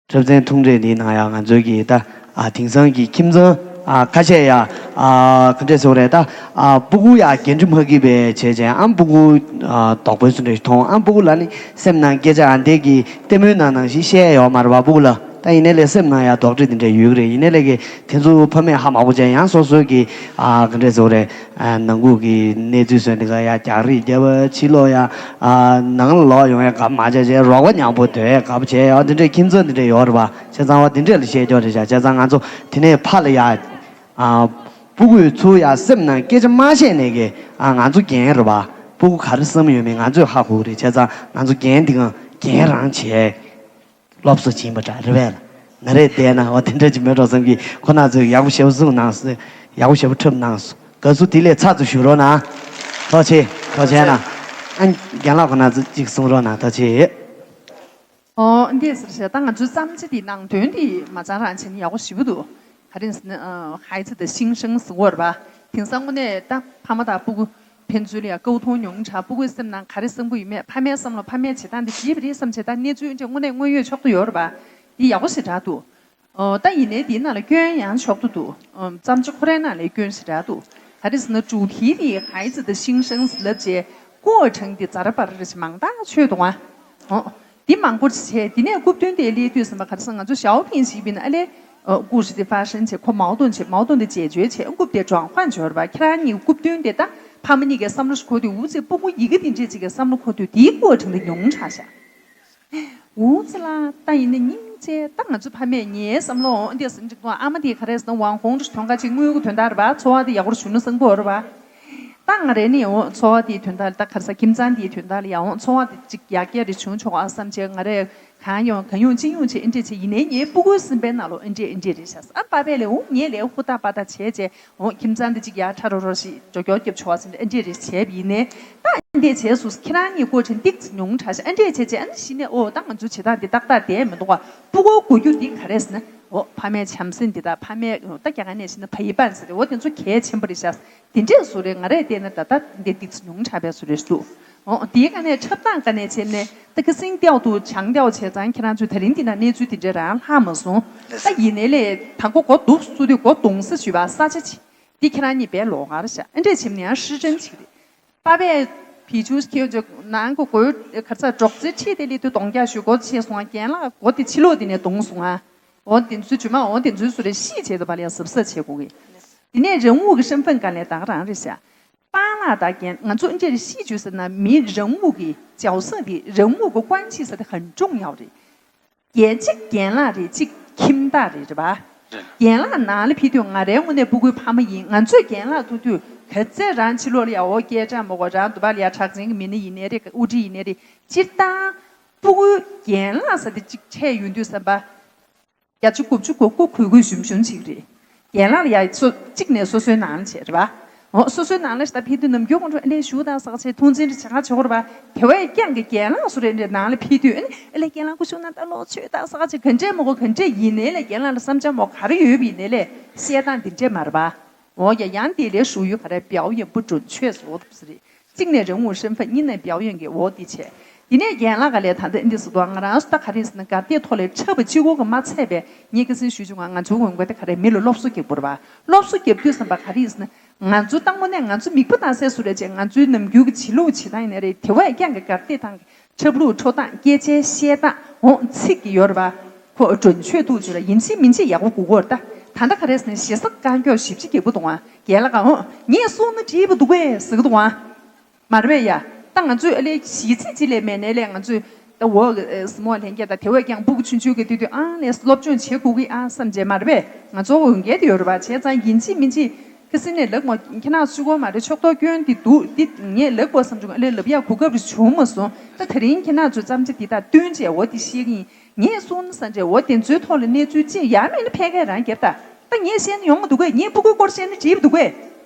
གྲབས་ཚན་ཐུང་གྲས་འདིའི་ནང་ཡང་ང་ཚོའི་གི་ད་ཨ་དེང་སང་གི་ཁྱིམ་ཚང་ཨ་ཁ་ཤས་ཡ་ཨ་ག་འདྲས་ཟེར་དགོས་རེད། ད་ཨ་སྤུ་གུ་ཡ་འགན་འཁྲི་མ་འཁྱེར་བའི་བྱས་བྱས་ཨ་སྤུ་གུ་ཨ་དོགས་པའི་བཟོ་འདྲ་ཞིག་མཐོང་། ཨ་སྤུ་གུ་ལ་ནི་སེམས་ནང་སྐད་ཆ་ཨ་འདས་ཀྱི་ལྟད་མོའི་ནང་ནང་བཞིན་བཤད་ཡ་ཡོད་མ་རེད་པ་སྤུ་གུ་ལ། ད་ཡིན་ནའི་ལས་སེམས་ནང་ཡ་དོགས་འདྲི་དེ་འདྲ་ཡོད་ཀྱི་རེད། ཡིན་ནའི་ལས་ཀྱི་དེ་ཚོ་ཕ་མས་ཧ་མ་གོ་བྱས་ཡང་སོ་སོའི་གི་ཨ་ག་འདྲས་ཟེར་དགོས་རེད། ཨ་ནང་ཁུལ་གྱི་གནས་ཚུལ་བཟོས་འདི་ག་ཡ་རྒྱག་རེས་རྒྱབ་པ་ཕྱི་ལོགས་ཡ་ཨ་ནང་ལ་ལོག་ཡོང་ཡ་དགའ་པོ་མ་བྱས་བྱས་རོགས་པ་ཉག་པོ་དོད་ཡ་དགའ་པོ་བྱས་ཡ་འདི་འདྲའི་ཁྱིམ་ཚང་འདི་འདྲ་ཡོད་རེད་པ། བྱས་ཙང་བ་འདི་འདྲས་ལ་བཤད་རྒྱུ་རེད་བྱ། བྱས་ཙང་ང་ཚོ་དེ་ནས་ཕར་ལ་ཡ་ཨ་སྤུ་གུས་ཚུར་ཡ་སེམས་ནང་སྐད་ཆ་མ་བཤད་ནས་གི་ཨ་ང་ཚོ་རྒན་རེད་པ། སྤུ་གུ་ག་རེ་བསམ་ཡོད་མེད་ང་ཚོས་ཧ་གོ་གི་རེད། བྱས་ཙང་ང་ཚོ་རྒན་འདི་ག་རྒན་རང་བྱས། སློབ་གསོ་བྱིན་པ་འདྲ་རེད་པས། ང་རས་བལྟས་ན་འོ་དེ་འདྲ་ཅིག་མེད་འགྲོ་བསམ་གི། ཁོ་ན་ཚོས་ཡག་པོ་ཞེ་པོ་གསུངས་གནང་སོང་། ཡག་པོ་ཞེ་པོ་འཁྲབ་གནང་སོང་། དགའ་བསུ་དེ་ལས་ཚ་ཚུ་ཞུ་རོགས་གནང་། ཐུགས་རྗེ་ཆེ། ཐུགས་རྗེ་ཆེ་གནང་། ཨ་རྒན་ལགས་ཁོ་ན་ཚོ་གཅིག་གསུང་རོགས་གནང་། ཐུགས་རྗེ་ཆེ། ཨོ་འདི་ཟེར་བྱས་ད་ང་ཚོའི་བརྩམས་ཆོས་འདི་ནང་དོན་འདི་མ་ཚང་རང་བྱས་ན་ཡག་པོ་ཞེ་པོ་འདུག་ག་རེ་ཟེར་ན་ཨ་孩子的心声ཟེར་བ་རེད་པ། དེང་སང་དངོས་གནས་ད་ཕ་མ་དང་སྤུ་གུ་ཕན་ཚུན་ལ་ཡང་ཀའུ་ཐུང་ཉུང་དྲགས། སྤུ་གུའི་སེམས་ནང་ག་རེ་བསམ་གྱི་ཡོད་མེད། ཕ་མའི་བསམ་བློ་ཕ་མས་བྱེད་སྟངས་འདི་བརྗེད་པ་རེད་བསམ་བྱས་ད་གནས་ཚུལ་འདི་དངོས་གནས་དངོས་ཡོད་ཕྱོགས་བསྡུ་ཡོད་རེད་པ། འདི་ཡག་པོ་ཞེ་དྲག་འདུག་ཨོ་ད་ཡིན་ནའི་འདིའི་ནང་ལ་སྐྱོན་ཡང་ཕྱོགས་བསྡུ་འདུག་ཨོ་བརྩམས་ཆོས་ཁོ་རའི་ནང་ལ་སྐྱོན་ཞེ་དྲག་འདུག་ག་རེ་ཟེར་ན་主题འདི་孩子的心声ལབ་བྱས་过程འདི་ཛ་ར་པ་ར་རེ་ཞིག་མང་དག་ཆོད་འདུག་ཨ། ཨོ། འདི་མང་པོ་བྱས་འདི་ནས་རྐུབ་སྟོན་དེ་སླེབས་དུས་ཙམ་པ་ག་རེ་ཟེར་ང་ཚོ་ཞའོ་ཕིང་ཞིག་ཡིན་ན་ཨ་ལས། ཨོ་故事འདི་发生བྱས་ཁོ་矛盾བྱས་矛盾འདི་解决བྱས་རྐུབ་དེ་转换བྱས་ཡོད་རེད་པ། ཁྱེད་རང་གཉིས་རྐུབ་སྟོན་དེ་ད་ཕ་མ་གཉིས་ཀའི་བསམ་བློ་ཞིག་འཁོར་དུས་འུ་ཚོས་སྤུ་གུ་ཡི་གེ་འདི་འདྲས་ཅིག་གི་བསམ་བློ་འཁོར་དུས་འདིའི་过程འདི་ཉུང་དྲགས་ཤག་འུ་ཚོ་ལ་ད་ཡིན་ན་སྙིང་རྗེ་ད་ང་ཚོ་ཕ་མས་ངའི་བསམ་བློ་འོ་འདི་ཟིན་ཅིག་དང་ཨ་མ་དེ་ག་རེ་ཟེར་ན་ཝང་ཧོང་ཧྲི་དོན་ཁ་ཅིག་དངུལ་གྱི་དོན་དག་རེད་པ། འཚོ་བ་དེ་ཡག་པོ་བྱུང་ན་བསམ་གི་ཡོད་རེད་པ། ད་ང་རེ་ནི་འོ་འཚོ་བ་དེའི་དོན་དག་ལ་ད་ག་རེ་ཟེར་ཁྱིམ་ཚང་དེའི་དོན་དག་ལ་ཡང་འོ་འཚོ་བ་དེ་ཅིག་ཡར་རྒྱས་རེ་བྱུང་ཆོག་ཨ་བསམ་བྱས་ང་རེ་གང་ཡོང་གང་ཡོང་ཅི་ཡོང་བྱས་ཨེ་འདྲས་བྱས་ཡིན་ནའི་ངའི་སྤུ་གུའི་སེམས་པའི་ནང་ལོགས་ཨེ་འདྲས་ཨེ་འདྲས་རེད་ཤག་ཨ་པ་ཕས་ལས་འོ་ངས་ལས་ཧུར་ཐག་པ་ཐག་བྱས་བྱས་འོ་ཁྱིམ་ཚང་དེ་ཅིག་ཡར་ཁྲ་རོ་རོ་ཞིག་ཇོ་ཀྱོག་རྒྱབ་ཆོག་ཨ་བསམ་བྱས་ཨེ་འདྲས་རེ་བྱས་པ་ཡིན་ནའི་ད་ཨེ་འདྲས་བྱས་སོང་ཁྱེད་རང་གཉིས་སྐོར་དྲན་ཏིག་ཙམ་ཉུང་དྲགས་ཤག་ཨེ་འདྲས་བྱས་བྱས་ཨ་ནི་གཞི་ནས་འོ་ད་ང་ཚོ་བྱེད་སྟངས་འདི་ཏག་ཏག་བསྡད་མི་འདུག་ག་སྤུ་གུ་དགོས་རྒྱུ་འདི་ག་རེ་ཟེར་ན། འོ་ཕ་མའི་བྱམས་སེམས་འདི་དག་ཕ་མའི་ད་རྒྱ་གར་ནས་བཤད་ན་བའི་བན་ཟེར་རེད། འོ་དེ་ཚོ་གལ་ཆེན་པོ་རེད་ཤག་དེ་འདྲས་བཟོ་རེད། ང་རས་བལྟས་ན་ད་ལྟ་འདི་ཏིག་ཙམ་ཉུང་དྲགས་པའི་བཟོ་རེད་འདུག་འོ་དེའི་སྒང་ནས་འཁྲབ་སྟངས་སྒང་ནས་བྱས་ནས་ད་ཁ་སང་ཏེའོ་དུ་བྱང་ཏེའོ་བྱས་ཙང་ཁྱེད་རང་ཚོས་ད་རིང་འདི་ན་གནས་ཚུལ་དེ་འདྲས་རང་ལྷག་མ་སོང་། ད་ཡིན་ནའི་ལས་དང་པོ་མགོ་གདུགས་སུ་བཙུགས་དུས་མགོ་གདུང་ས་ཞུས་པ་ས་ཆ་ཆེ་འདི་ཁྱེད་རང་གཉིས་དཔེ་ལོགས་ཀ་རེད་ཤག་ཨ་འདྲས་བྱས་ན་ཡང་ཧྲི་ཅན་ཅིག་རེད། པ་ཕས་བི་ཅུ་ཁྱེད་ཚོ་ནང་གི་སྒོའི་ག་རེ་ཟེར་སྒྲོག་ཙེ་ཁྲིད་དེ་སླེབས་དུས་གདོང་རྒྱག་ཞུ་སྒོ་ཕྱེ་སོང་ང་། རྒན་ལགས་སྒོ་དེ་ཕྱི་ལོགས་དེ་ནས་གདུང་སོང་ང་། འོ་དེ་ཚོའི་རྒྱུ་མ་འོ་དེ་ཚོའི་བཟོ་རེ་ཤི་བྱས་དུ་བ་ལ་ཡང་གཟབ་གཟབ་བྱེད་དགོས་གི། དེ་ནས་རང་ངོ་གི་身份་ག་ལས་ད་ག་རང་རེད་ཤག་པཱ་ལགས་དང་རྒན་ང་ཚོ་འདྲེ་རེ་ཤི་བྱོས་ཟེར་ན་མི་རང་ངོ་གི་ཅའོ་སང་དེ་རང་ངོ་གི་关系ཟེར་དེ་很重要རེད། རྒན་གཅིག་རྒན་ལགས་རེད། གཅིག་ཁྱིམ་བདག་རེད། རེད་པ། རེད། རྒན་ལགས་ནང་ལ་ཕེབས་དུས་ང་རའི་དངོས་གནས་སྤུ་གུའི་ཕ་མ་ཡིན། ང་ཚོས་རྒན་ལགས་ཐུག་དུས་ ག་ཚད་རང་ཕྱི་ལོགས་ལ་ཡ་འོ་སྐད་གྲགས་མོ་གོ་རང་འདུག་པ་ལ་ཡ་གྲགས་ཅན་གྱི་མི་སྣ་ཡིན་ནའི་རེད། དབུ་ཁྲིད་ཡིན་ནའི་རེད། སྤྱིར་བཏང་སྤུ་གུའི་རྒན་ལགས་ཟེར་དེ་གཅིག་འཕྲད་ཡོང་དུས་ཙམ་པ། བརྒྱད་ཅུ་དགུ་བཅུ་གོ་དགུ་གུས་གུས་ཞུམ་ཞུམ་ཅིག་རེད། རྒན་ལགས་ལ་ཡ་སོ་གཅིག་ནས་སོ་སོའི་ནང་ལ་བྱས་རེད་པ། འོ་སོ་སོའི་ནང་ལ་ཞིག་ད་ཕེབས་དུས་ནམ་རྒྱུན་ཁོང་ཁྲོ་ཨ་ལས་ཞུ་དང་ཟག་བྱས་ཐུགས་འཛིན་རེ་བྱེད་ག་བྱེད་དགོས་རེད་པ། དེ་བས་ཀྱང་གི་རྒན་ལགས་སུ་རེ་འདྲའི་ནང་ལ་ཕེབས་དུས་ཨ་ནི་ཨ་ལས་རྒན་ལགས་སྐུ་གཞུག་ན་ད་ལོག་ཆོས་དང་ཟག་བྱས་ག་འདྲས་མོ་གོ་ག་འདྲས་ཡིན་ནའི་ལས་རྒན་ལགས་ལ་བསམ་འཆར་མོ་ག་རེ་ཡོད་པ་ཡིན་ནའི་ལས་བཤད་སྟངས་འདི་འདྲས་མ་རེད་པ། འོ་ཡ་ཡང་དེ་ལས་ཞུ་ཡུལ་ག་རེ་表演不准确 བཟོ་ཐུབ་ས་རེད། གཅིག་ནས་རང་ངོ་身份། གཉིས་ནས་表演གི་འོ་དེ་བྱས། དེ་ནས་རྒན་ལགས་ག་ལས་ད་ལྟ་འདི་སུ་དང་ང་རང་སུ་ད་ག་རེ་ཟེར་ན་གར་སྟེགས་ཐོག་ལས་འཁྲབ་པ་གཅིག་པོ་གི་མ་ཚད་པས་ངས་ཁ་སང་ཞུས་བྱུང་ང་ང་ཚོའི་འོན་ཀ་དེ་ག་རེ་མི་ལ་སློབ་གསོ་རྒྱག་པོ་རེད་པ། སློབ་གསོ་རྒྱབ་དུས་ཙམ་པ་ག་རེ་ཟེར་ན་ང་ཚོ་དང་པོ་ནས་ང་ཚོ་མིག་པོ་ནང་གསལ་སུ་རེད་ཅེས་ང་ཚོའི་ནམ་རྒྱུན་གྱི་བྱེད་ལུགས་བྱེད་སྟངས་ཡིན་ན་རེད། དེ་བས་ཀྱང་གི་གར་སྟེགས་ཐང་གི་འཁྲབ་ལུགས་འཕྲོ་སྟངས་སྐད་ཆའི་བཤད་སྟངས་འོང་ཚིག་གི་ཡོད་རེད་པ། ཁོ་准确度ཅིག་ལ་ཡིན་གཅིག་མིན་གཅིག་ཡག་པོ་དགོས་ཀྱི་ཡོད་རེད་ད། ད་ལྟ་ག་རེ་ཟེར་ན་ཞེ་ས་དཀའ་འཁྱོག་ཞེ་པོ་ཅིག་རྒྱག་པོ་འདུག་ཨ། རྒན་ལགས་ག་འོང་ངས་གསུངས་ན་འགྲིག་པ་འདུག་གས་ཟེར་གི་འདུག་ཨ། མ་རེད་པས་ཡ། ད་ང་ཚོས་ཨ་ལས་གཞིས་ཚིག་ཅིག་ལས་མེད་ནའི་ལས་ང་ཚོས་ད་འོ་སི་མོ་ལྷན་རྒྱས་དང་དེ་བས་ཀྱང་སྤུ་གུ་ཆུང་ཆུང་གི་དུས་དུས་ཨང་ལས་སློབ་སྦྱོང་བྱེད་དགོས་ཀྱི་ཨ་བསམ་བྱས་མ་རེད་པས། ང་ཚོ་འོས་འགན་དེ་ཡོད་རེད་པ། བྱས་ཙང་ཡིན་གཅིག་མིན་གཅིག་ཁ་སང་ནས་ལབ་མ་ཁྱེད་རང་ཚོ་གོ་མ་རེད། ཕྱོགས་གཏོགས་སྐྱོན་དེ་འདུག་འདི་ངས་ལབ་དགོས་བསམ་བྱུང་ཨ་ལས་ལབ་ཡག་གོ་སྐབས་རེ་བྱུང་མ་སོང་། ད་དེ་རིང་ཁྱེད་རང་ཚོས་བརྩམས་བྱ་འདི་དང་བསྟུན་བྱས་འོ་དེ་བཤད་ཀྱི་ཡིན། ངས་གསུངས་ན་བསམ་བྱས་འོ་དེ་ཚོའི་ཐོག་ལ་གནས་ཚུལ་ཅི་ཡང་མེད་ན་ཕལ་སྐད་རང་རྒྱབ་ད། ད་ངས་བཤད་ན་ཡོང་མི་འདུག་གས། ངས་སྤུ་གུའི་སྐོར་བཤད་ན་འགྲིག་པ་འདུག་གས།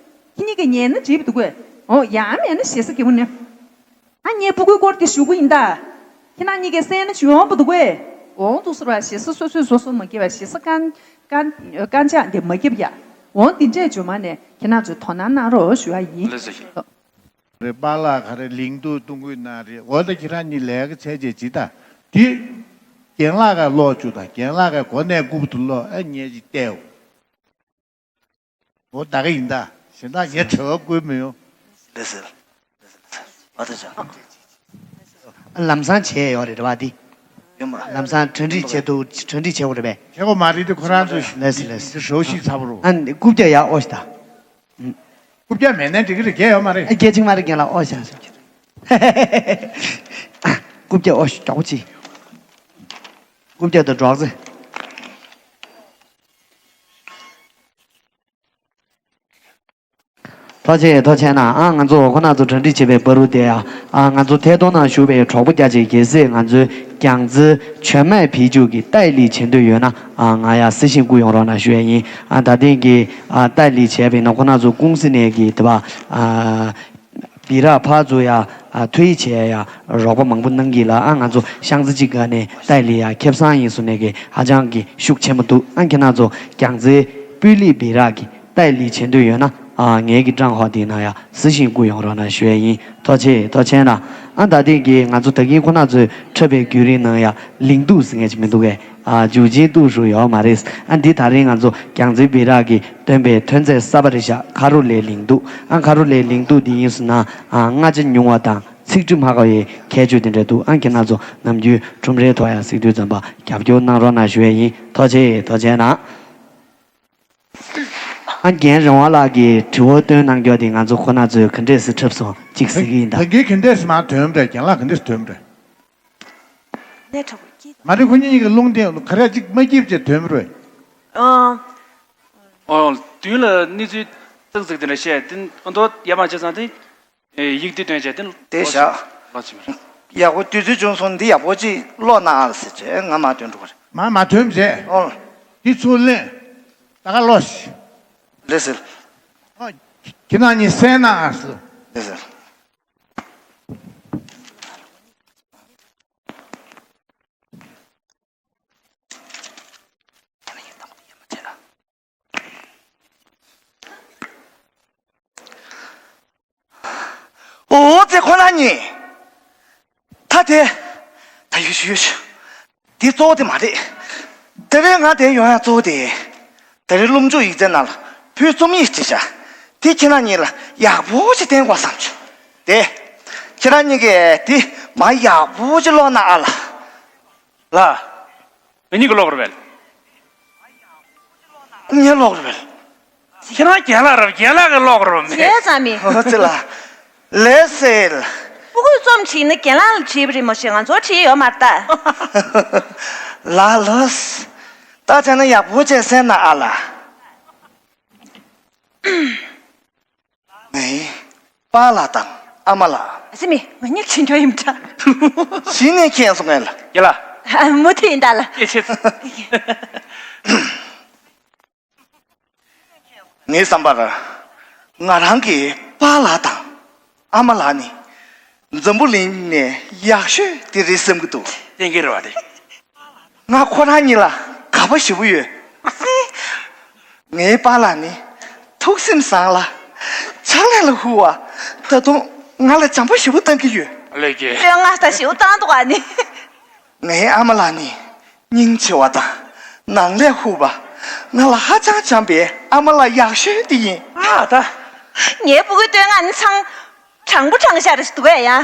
ཁྱེད་གཉིས་ཀས་ཉན་ན་འགྲིག་པ་འདུག་གས། འོ་ཡང་མེད་ན་ཞེ་ས་རྒྱབ་པོ་ནི། ཨ་ངས་སྤུ་གུའི་སྐོར་དེ་ཞུ་གི་ཡིན་ད། ཁྱེད་རང་གཉིས་ཀས་གསན་ན་ཞུ་ཡོང་པ་འདུག་གས། འོང་འདུག་ཟེར་བ་ཞེ་ས་སོ་སོས་སོ་སོ་མ་སྐྱེ་བ་ཞེ་ས་རྐང་རྐང་རྐང་ཆག་འདི་མ་རྒྱབ་ཡ། འོང་འདི་འདྲས་བྱུང་མ་ནས་ཁྱེད་རང་ཚོས་དོ་སྣང་གནང་རོགས་ཞུ་བ་ཡིན། ལགས་སོ། རེད་པཱ་ལགས་ག་རེ་ལིང་ཏུ་གཏོང་གི་ན་རེད། འོ་ད་ཁྱེད་རང་གཉིས་ལས་ཀ་བྱས་བྱས་ཇི་ལྟ། དེ་རྒན་ལགས་ཀ་ལོག་བཅུག་དང་རྒན་ལགས་ཀ་གོ་གནས་རྐུབ་ཏུ་ལོག་ཨ་ཉེ་ཅིག་བལྟའོ། འོ་ད་ག་ཡིན་ད། གཞན་དག་ངས་དྲི་བ་བཀོད་མི་ཡོང་། ལགས་སེ། ཨ་ད་ཆ། ལམ་སང་བྱས་ཡོད་རེད་བ་འདི། ཡོད་མ། ལམ་སང་གྲ་སྒྲིག་བྱེད་དུ་གྲ་སྒྲིག་བྱེད་དགོས་རེད་པས། བྱེད་དགོས་མ་རེད་དེ་ཁོ་རང་ཚོ་ལགས་སེ་ལགས་སེ། འདི་ཧྲོ་ཤི་ཚ་པོ་རུ། ཨ་ནི་རྐུབ་བཀྱག་ཡག་ཨོ་ཤི་ད། རྐུབ་བཀྱག་མེད་ན་འགྲིག་གི་རེད། རྒྱལ་ཡོད་མ་རེད། རྒྱལ་ཅིག་མ་རེད། རྒན་ལགས་ཨོ་ཤ་ཤ། རྐུབ་བཀྱག་ཨོ་ཤ་མགྱོགས་པོ་ཅིག་རྐུབ་བཀྱག་དང་སྒྲོག་ཙེ། ཐུགས་རྗེ་ཆེ་ཐུགས་རྗེ་ཆེ་གནང་། ཨ་ང་ཚོ་ཁོ་ན་ཚོ་གྲ་སྒྲིག་བྱེད་པའི་བར་དུ་དེ་ཡ། ཨ་ང་ཚོ་ཐད་གཏོང་ནང་ཞུགས་པའི་གྲོགས་པོ་རྒྱ་ཆེ་གལ་སྲིད་ང་ཚོའི་རྒྱང་རྩེ་全麦啤酒གི་代理བྱེད་འདོད་ཡོད་ན། ཨ་ང་ཡ་私信སྐུ་ཡོང་རོགས་གནང་ཞུ་ཡ་ཡིན། ཨ་ད་ཐེངས་ཀྱི་ཨ་代理བྱས་པ་ཡིན་ན་ཁོ་ན་ཚོ་公司ནས་ཀྱི་དེ་བ་ཨ་སྦི་རག་ཕར་ཚུར་ཡ་ཨ་འཐུ་ཡི་བྱས་ཡ་རོགས་པ་མང་པོ་གནང་གི་ལ། ཨ་ང་ཚོ་ཤང་ཙི་གཅིག་ག་ནས་代理ཡ་ཁེ་བཟང་ཡིན་སུ་ནས་ཀྱི་ཧ་ཅང་གི་ཤུགས་ཆེན་པོ་འདུག་ཨ་ཁྱེད་ན་ཚོ་རྒྱང་རྩེ་སྤུས་ལེགས་སྦི་རག་གི་代理བྱེད་འདོད་ཡོད་ན། ཨ་ངའི་གི་ཀྲང་ཧོ་དེའི་ནང་ཡ་私信སྐུ་ཡོང་རོགས་གནང་ཞུ་ཡ་ཡིན། ཐུགས་རྗེ་ཆེ་ཐུགས་རྗེ་ཆེ་གནང་། ཨ་ད་ཐེངས་ཀྱི་ང་ཚོ་ད་གིན་ཁོ་ན་ཚོའི་འཁྲབ་པའི་བརྒྱུད་རིམ་ནང་ཡ་ལིང་ཏུ་ཟེར་མཁན་ཅིག་མི་འདུག་གས། ཨ་酒精度数ཡོད་མ་རེད། ཨ་འདི་ད་རིང་ང་ཚོ་རྒྱང་རྩེ་སྦི་རག་གིས་བཏོན་པའི་ཐོན་རྫས་གསར་པ་རེད་ཤག་ཁ་རུ་ལའི་ལིང་ཏུ། ཨ་ཁ་རུ་ལའི་ལིང་ཏུ་འདི་ཡིན་སོང་ན་ཨ་མངར་ཆ་ཉུང་བ་དང་ཚིགས་འཁྲུ་མ་ཁ་བའི་ཁྱད་ཆོས་དེ་འདྲ་འདུག་ཨ་ཁྱེད་ན་ཚོ་ནམ་རྒྱུན་ཁྲོམ་རའི་ཐོག་ཡ་གཟིགས་དུས་ཙམ་པ་རྒྱབ་སྐྱོར་གནང་རོགས་གནང་ཞུ་ཡ་ཡིན། ཐུགས་རྗེ་ཆེ་ཐུགས་རྗེ་ཆེ་གནང་། ཨ་རྒན་རོང་བ་ལགས་ཀྱིས་དྲི་བ་བཏོན་གནང་རྒྱུ་དེ་ང་ཚོ་ཁོ་ན་ཚོས་ག་འདྲས་སེ་འཁྲབ་སོང་གཅིག་གཟིགས་ཀྱི་ཡིན་ད། ད་གིན་ག་འདྲས་སེ་མར་ཐོན་པ་རེད། རྒན་ལགས་ག་འདྲས་སེ་ཐོན་པ་རེད། གནས་གྲགས་པོ་སྐྱིད། མ་རེད། ཁོ་གཉིས་གཉིས་ཀྱི་རླུང་བརྟེན་ག་རེ་གཅིག་མ་སྐྱིད་བྱས་ཐོན་པ་རེད། ཨང་། ཨོ་དུས་ལ་གནས་ཚུལ་ཙག་ཙིག་དེ་འདྲ་བཤད་དེ་ཨ་མདོ་ཡ་མ་བྱས་ཙང་དེ། ཨེ་ཡིག་འདི་སྟོན་བྱས་དེ་དེ་བཞག་ལོ་ཕྱི་མ་རེད། ཡག་པོ་དུས་ཚོད་བྱུང་སོང་། འདི་ཡག་པོ་ཅིག་ཀློག་གནང་ཨ་ཟེར་བྱས་ང་མ་ཐོན་འགྲོ་གི་རེད། མ་མ་ཐོན་བྱས། ཨོ། འདི་ཚུར་ལེན། ད་ག་ཀློག་ཤིག་ལེ་ཟེར། ཨོ། ཁྱེད་རང་གཉིས་གསན་གནང་ཨ་ཟེར། ལེ་ཟེར། ཨོ་ཙེ་ཁོ་ན་ཉིད། ད་དེ། ད་ཡོད་ཤུ་ཡོད་ཤུ། འདི་གཙོ་བོ་དེ་མ་རེད། དེ་རིང་ང་དེ་ཡོང་ཡ་གཙོ་བོ་དེ། ད་རེས་སློབ་འཇུག་ཡིག་ཚད་ནང་ལ་བོད་རྩོམ་ཡིག་བྲིས་བྱ། དེ་ཁྱེད་རང་གཉིས་ལ་ཡག་པོ་ཞིག་བསྟན་དགོས་བསམ་བྱུང་། དེ། ཁྱེད་རང་གཉིས་ཀས་དེ་མ་ཡག་པོ་ཞིག་ཀློག་གནང་ཨ་ལ། ལ། ང་གཉིས་ཀྱིས་ཀློག་རེད་པས། ངས་ཀློག་རེད་པས། ཁྱེད་རང་རྒན་ལགས་རེད་པས། རྒན་ལགས་ཀྱིས་ཀློག་རེད་པས། བྱས་ཙང་མི། ཨོ་ཙི་ལ། ལེ་ཟེར། སྤུ་གུས་རྩོམ་བྲིས་ན་རྒན་ལགས་ལ་བྲིས་པ་རེད་མ་གཞི་ང་ཚོར་བྲིས་ཡོད་མ་རེད་ད། ལ་ལོས། ད་བྱས་ན་ཡག་པོ་བྱས་གསན་གནང་ཨ་ལ། ངའི་པཱ་ལགས་དང་ཨ་མ་ལགས། ཨ་ཙི་མི། ང་གཉིས་ཁྱེད་འགྲོ་ཡིན་འདྲ། གཞི་ནས་མཁྱེན་སོང་ངས་ལ། ཡ་ལ། ཨ། མུ་མཐུད་ཡིན་ད་ལ། ཡེ་ཆེ། ངའི་བསམ་པར། ང་རང་གི་པཱ་ལགས་དང་ཨ་མ་ལགས་ནི་འཛམ་བུ་གླིང་ནས་ཡག་ཤོས་དེ་རེད་བསམ་གྱི་འདུག། བསྟན་གྱི་རེད་བ་དེ། ང་ཁོ་རང་གཉིས་ལ་དགའ་པོ་ཞེ་པོ་ཡོད། ངའི་པཱ་ལགས་ནི་ཐུགས་སེམས་བཟང་ལ་ཕྱག་ལས་ལ་ཧུར་བ། ད་དུང་ང་ལ་བྱམས་པོ་ཞེ་པོ་བཏང་གི་ཡོད། ལོས་ཀྱི། ལོས་ང་ད་ཞེ་པོ་བཏང་འདུག་ཨ་ནི། ངའི་ཨ་མ་ལགས་ནི་སྙིང་རྗེ་བ་དང་ནང་ལས་ཧུར་བ། ང་ལ་ཧ་ཅང་བྱམས་པའི་ཨ་མ་ལགས་ཡག་ཤོས་དེ་ཡིན། ཨ་ད། ངའི་སྤུ་གུའི་སྟོད་ང་ནི་ཚང་དྲང་པོ་དྲང་བཞག་རེ་ཞིག་འདུག་གས་ཡ།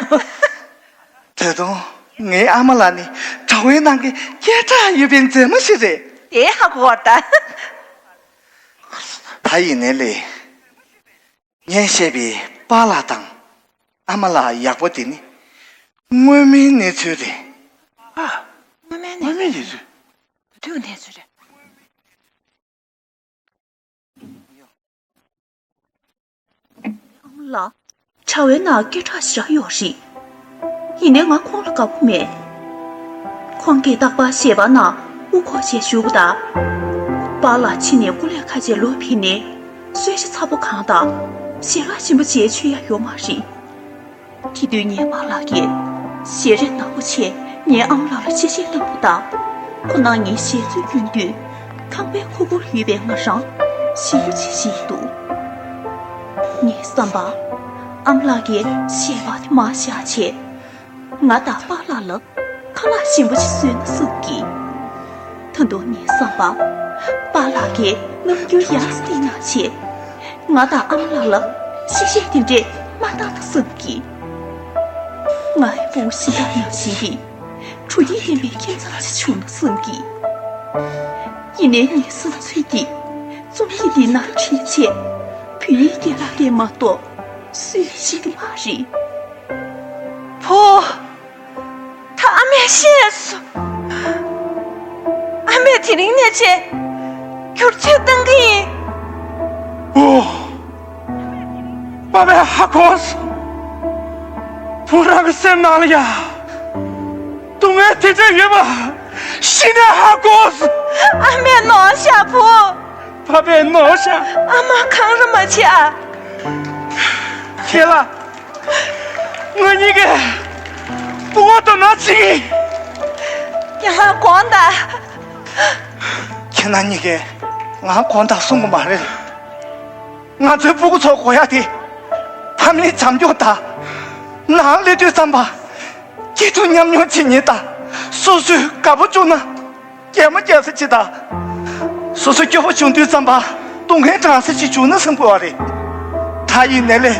ད་དུང་ངའི་ཨ་མ་ལགས་ནི་དྲ་བའི་ནང་གི་སྐད་གྲགས་ཡོད་པའི་མཛེས་མ་ཞིག་རེད། དེ་ཧ་གོ་བར་ད། ད་ཡིན་ནའི་ལས། ངས་བཤད་པའི་པཱ་ལགས་དང་ཨ་མ་ལགས་ཡག་པོ་དེ་ནི་སྔོན་མའི་གནས་ཚུལ་རེད། ཨ། སྔོན་མའི་གནས་ཚུལ། སྔོན་མའི་གནས་ཚུལ་རེད། དུས་གནས་ཚུལ་རེད། ཨ་མ་ལགས། དྲ་བའི་ནང་སྐད་གྲགས་ཞེ་དྲག་ཡོད་རེད། ཡིན་ནའི་ང་ཁོང་ལ་དགའ་པོ་མེད། ཁོང་གིས་རྟག་པར་ཞལ་པར་ནང་དབུ་འཁོར་བྱས་བཞུགས་པ་དང་། པཱ་ལགས་ཕྱི་ནས་སྐུ་ལས་ཁ་ཆེ་ལོག་ཕེབས་ནས་གསོལ་ཇ་ཚ་པོ་གང་དང་ཞལ་ལག་ཞིམ་པོ་བྱས་མཆོད་ཡ་ཡོད་མ་རེད། དེ་དུས་ངའི་པཱ་ལགས་ཀྱིས་ཞལ་རས་ནག་པོ་བྱས་ངའི་ཨ་མ་ལགས་ལ་གཅེས་སྤྲས་གནང་བ་དང་། ཁོ་རང་ངའི་ཞལ་ཚོད་གྱོན་དུས་ཁང་པའི་ཁུག་ཁུག་ཡོད་པའི་ང་རང་ཞེ་པོ་ཅིག་ཞེད་འདུག། ངའི་བསམ་པར་ཨ་མ་ལགས་ཀྱིས་ཞལ་པར་དེ་མར་བཞག་བྱས། ང་དང་པཱ་ལགས་ལ་ཁ་ལག་ཞིམ་པོ་ཞིག་བཟོས་ན་བསམ་གི། ད་དུང་ངའི་བསམ་པར་པཱ་ལགས་ཀྱིས་རྣམ་འགྱུར་ཡག་ཙམ་བསྟན་གནང་བྱས། ང་དང་ཨ་མ་ལགས་ལ་གཅེས་སྤྲས་དེ་འདྲས་མ་གནང་ན་བསམ་གི། ང་ཡི་བུ་གཞན་དག་ནང་བཞིན་གྱི་དྲོ་སྐྱིད་ལྡན་པའི་ཁྱིམ་ཚང་ཞིག་བྱུང་ན་བསམ་གི། ཡིན་ནའི་ངའི་བསམ་ཚུལ་འདི་རྩོམ་ཡིག་འདི་ནང་བྲིས་བྱས་བོད་ཡིག་རྒན་ལགས་ཀྱིས་མ་གཏོགས་སུས་ཤེས་ཀྱི་མ་རེད། བུ། ད་ཨ་མས་ཤེས་སོང་། ཨ་མས་དེ་རིང་ནས་བྱས་བསྒྱུར་བཅོས་གཏང་གི་ཡིན། ཨོ། པ་ཕས་ཧ་གོ་སོང་། བུ་རང་གི་སེམས་ནང་ལ་ཡ། སྡུག་བསྔལ་དེ་འདྲ་ཡོད་པ་གཞི་ནས་ཧ་གོ་སོང་། ཨ་མས་ནོར་བཞག་བུ། པ་ཕས་ནོར་བཞག། ཨ་མ་འཁང་ར་མ་བྱེད་ཨ། ཁྱེད་ལ། ང་གཉིས་ཀས་སྤུ་གུ་དོ་སྣང་བྱེད་ཀྱི་ཡིན། ཡང་ལ་དགོངས་དག། ཁྱེད་རྣམ་གཉིས་ཀས་ང་དགོངས་དག་གསུང་གི་མ་རེད། ང་ཚོའི་སྤུ་གུ་ཚོ་དགོས་ཡ་དེ་ཕ་མའི་བྱམས་སྐྱོང་དང་། ནང་སླེབས་དུས་ཙམ་པ་སྐྱིད་སྡུག་མཉམ་མྱོང་བྱེད་མཁན་དང་། སོ་སོས་དགའ་པོ་བྱུང་ན། གད་མོ་བགད་ས་ཅིག་དང་། སོ་སོ་སྐྱོ་པོ་བྱུང་དུས་ཙམ་པ་སྡུག་བསྔལ་བགྲང་ས་ཅིག་བྱུང་ན་བསམ་དགོས་པ་རེད། ད་ཡིན་ནའི་ལས་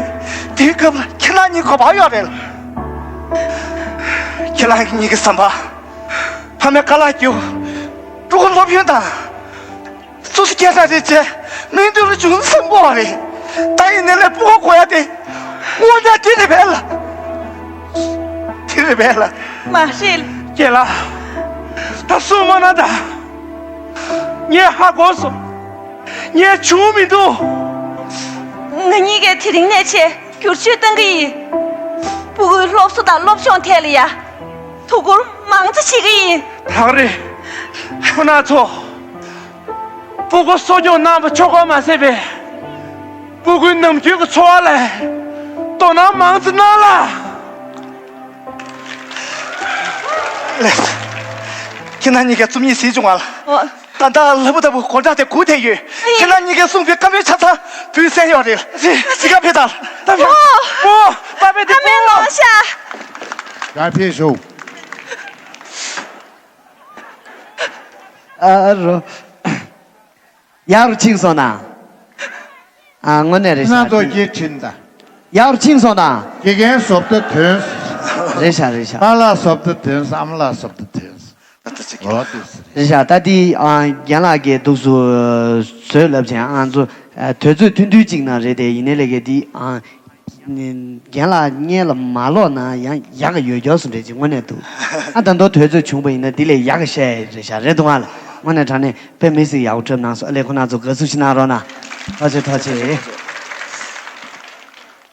དེའི་སྐབས་ལ་ཁྱེད་རང་གཉིས་གོ་བ་ཡོད་རེད། ཁྱེད་རང་གཉིས་ཀྱི་བསམ་པ། ཕ་མའི་དཀའ་ལས་བརྒྱབ། ཕྲུ་གུ་སློབ་ཡོན་དང་། སོ་སོ་སྐྱེལ་ས་རེད་ཅེས་མིང་འདོན་ལ་བྱུང་བསམ་དགོས་པ་རེད། ད་ཡིན་ནའི་ལས་སྤུ་གུ་དགོས་ཡ་དེ་དངོས་གནས་དེ་རེད་པས་ལ། དེ་རེད་པས་ལ། མ་རེད། རྒན་ལགས། ད་གསུང་མ་གནང་དང་། ངས་ཧ་གོ་སོང་། ངས་བྱུང་མི་འདུག། ང་གཉིས་ཀས་དེ་རིང་ནས་བྱས་བསྒྱུར་བཅོས་གཏང་གི་ཡིན། སྤུ་གུའི་སློབ་གསོ་དང་སློབ་སྦྱོང་ཐད་ལ་ཡ། ཐུགས་ཁུར་མང་ཙམ་བྱེད་ཀྱི་ཡིན། ལགས་རེད། ཁྱོད་རྣམ་ཚོ། སྤུ་གུ་གསོ་སྐྱོང་གནང་བ་ཆོག་གོ་མ་ཟད་པའི། སྤུ་གུའི་ནམ་རྒྱུན་གྱི་འཚོ་བ་ལ་དོ་སྣང་མང་ཙམ་གནང་ལ། ལགས། ཁྱེད་རྣམ་གཉིས་ཀས་རྩོམ་ཡིག་གཟིགས་བྱུང་བ་ལ། ཨོ། ད་ལྟ་ལྷ་བུ་ལྟ་བུ་སྒོ་འགྲམ་དེ་སྒུག་བསྡད་ཡོད། ཨེ། ཁྱེད་རྣམ་གཉིས་ཀས་གསུངས་པའི་བཀའ་མོལ་ཆ་ཚང་བུས་གསན་ཡོད་རེད། གཟིགས་ག་ཕེབས་དང་། ད་ཕེབས། ཨོ། ཨོ། ད་ཕེབས་དེ། ཨ་མས་ནོར་བཞག། ཡར་ཕེབས་ཤོག། ཨ་རོ། ཡག་རུ་ཕྱིན་སོང་ན། ཨ། དངོས་གནས་རེད་ཤག། ཁྱེད་རྣམ་ཚོ་གིས་དྲིས་དང་། ཡག་རུ་ཕྱིན་སོང་ན། དགེ་རྒན་བཟོ་ལྟ་ཐོན། རེད་ཤག། རེད་ཤག། པཱ་ལགས་བཟོ་ལྟ་ཐོན། ཨ་མ་ལགས་བཟོ་ལྟ་ཐོན། འོ་དེ་རེད་ཤག། ད་དེ། ཨ། རྒན་ལགས་ཀྱིས་འདུག་སེ་བཟོས་ལབ་བྱས་ང་ཚོ། ཨ། དུས་ཚོད་ཐུང་ཐུང་ཅིག་ནང་རེད་དེ། ཡིན་ནའི་ལས་ཀ་འདི། ཨ། རྒན་ལགས་སྔོན་ལ་མ་ལོག་ན་ཡང་ཡག་གི་ཡོད་རྒྱུ་བཟོ་འདྲ་ཅིག་དངོས་གནས་འདུག། ཨ། ད་དུང་དུས་ཚོད་བྱུང་པ་ཡིན་ན་འདི་ལས་ཡག་གི་བཤད་ཡ་རེད་ཤག། རེད་འདུག་ཨ་ལགས། དངོས་གནས་དྲང་གནས་དཔེ་མི་སྲིད་ཡག་པོ་འཁྲབ་གནང་སོང་། ཨ་ལས། ཁོང་རྣམ་ཚོ་དགའ་བསུ་ཞིག་གནང་རོགས་གནང་། ཐུགས་རྗེ་ཆེ། ཐུགས་རྗེ་ཆེ།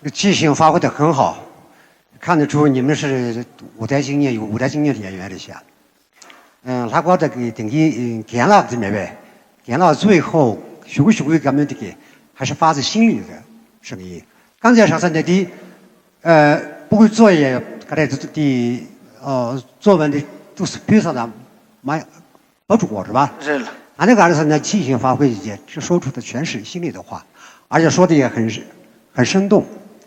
记性发挥得很好，看得出你们是舞台经验，有舞台经验的演员这些。嗯，他国的给顶级，嗯，给了这没呗，给了最后学会学会咱们这个还是发自心里的声音。刚才上山的第，呃，不会作业，刚才的，呃，作文的都是非常的蛮 博主过是吧？是了。俺那个儿子呢，即兴发挥一些，这说出的全是心里的话，而且说的也很很生动。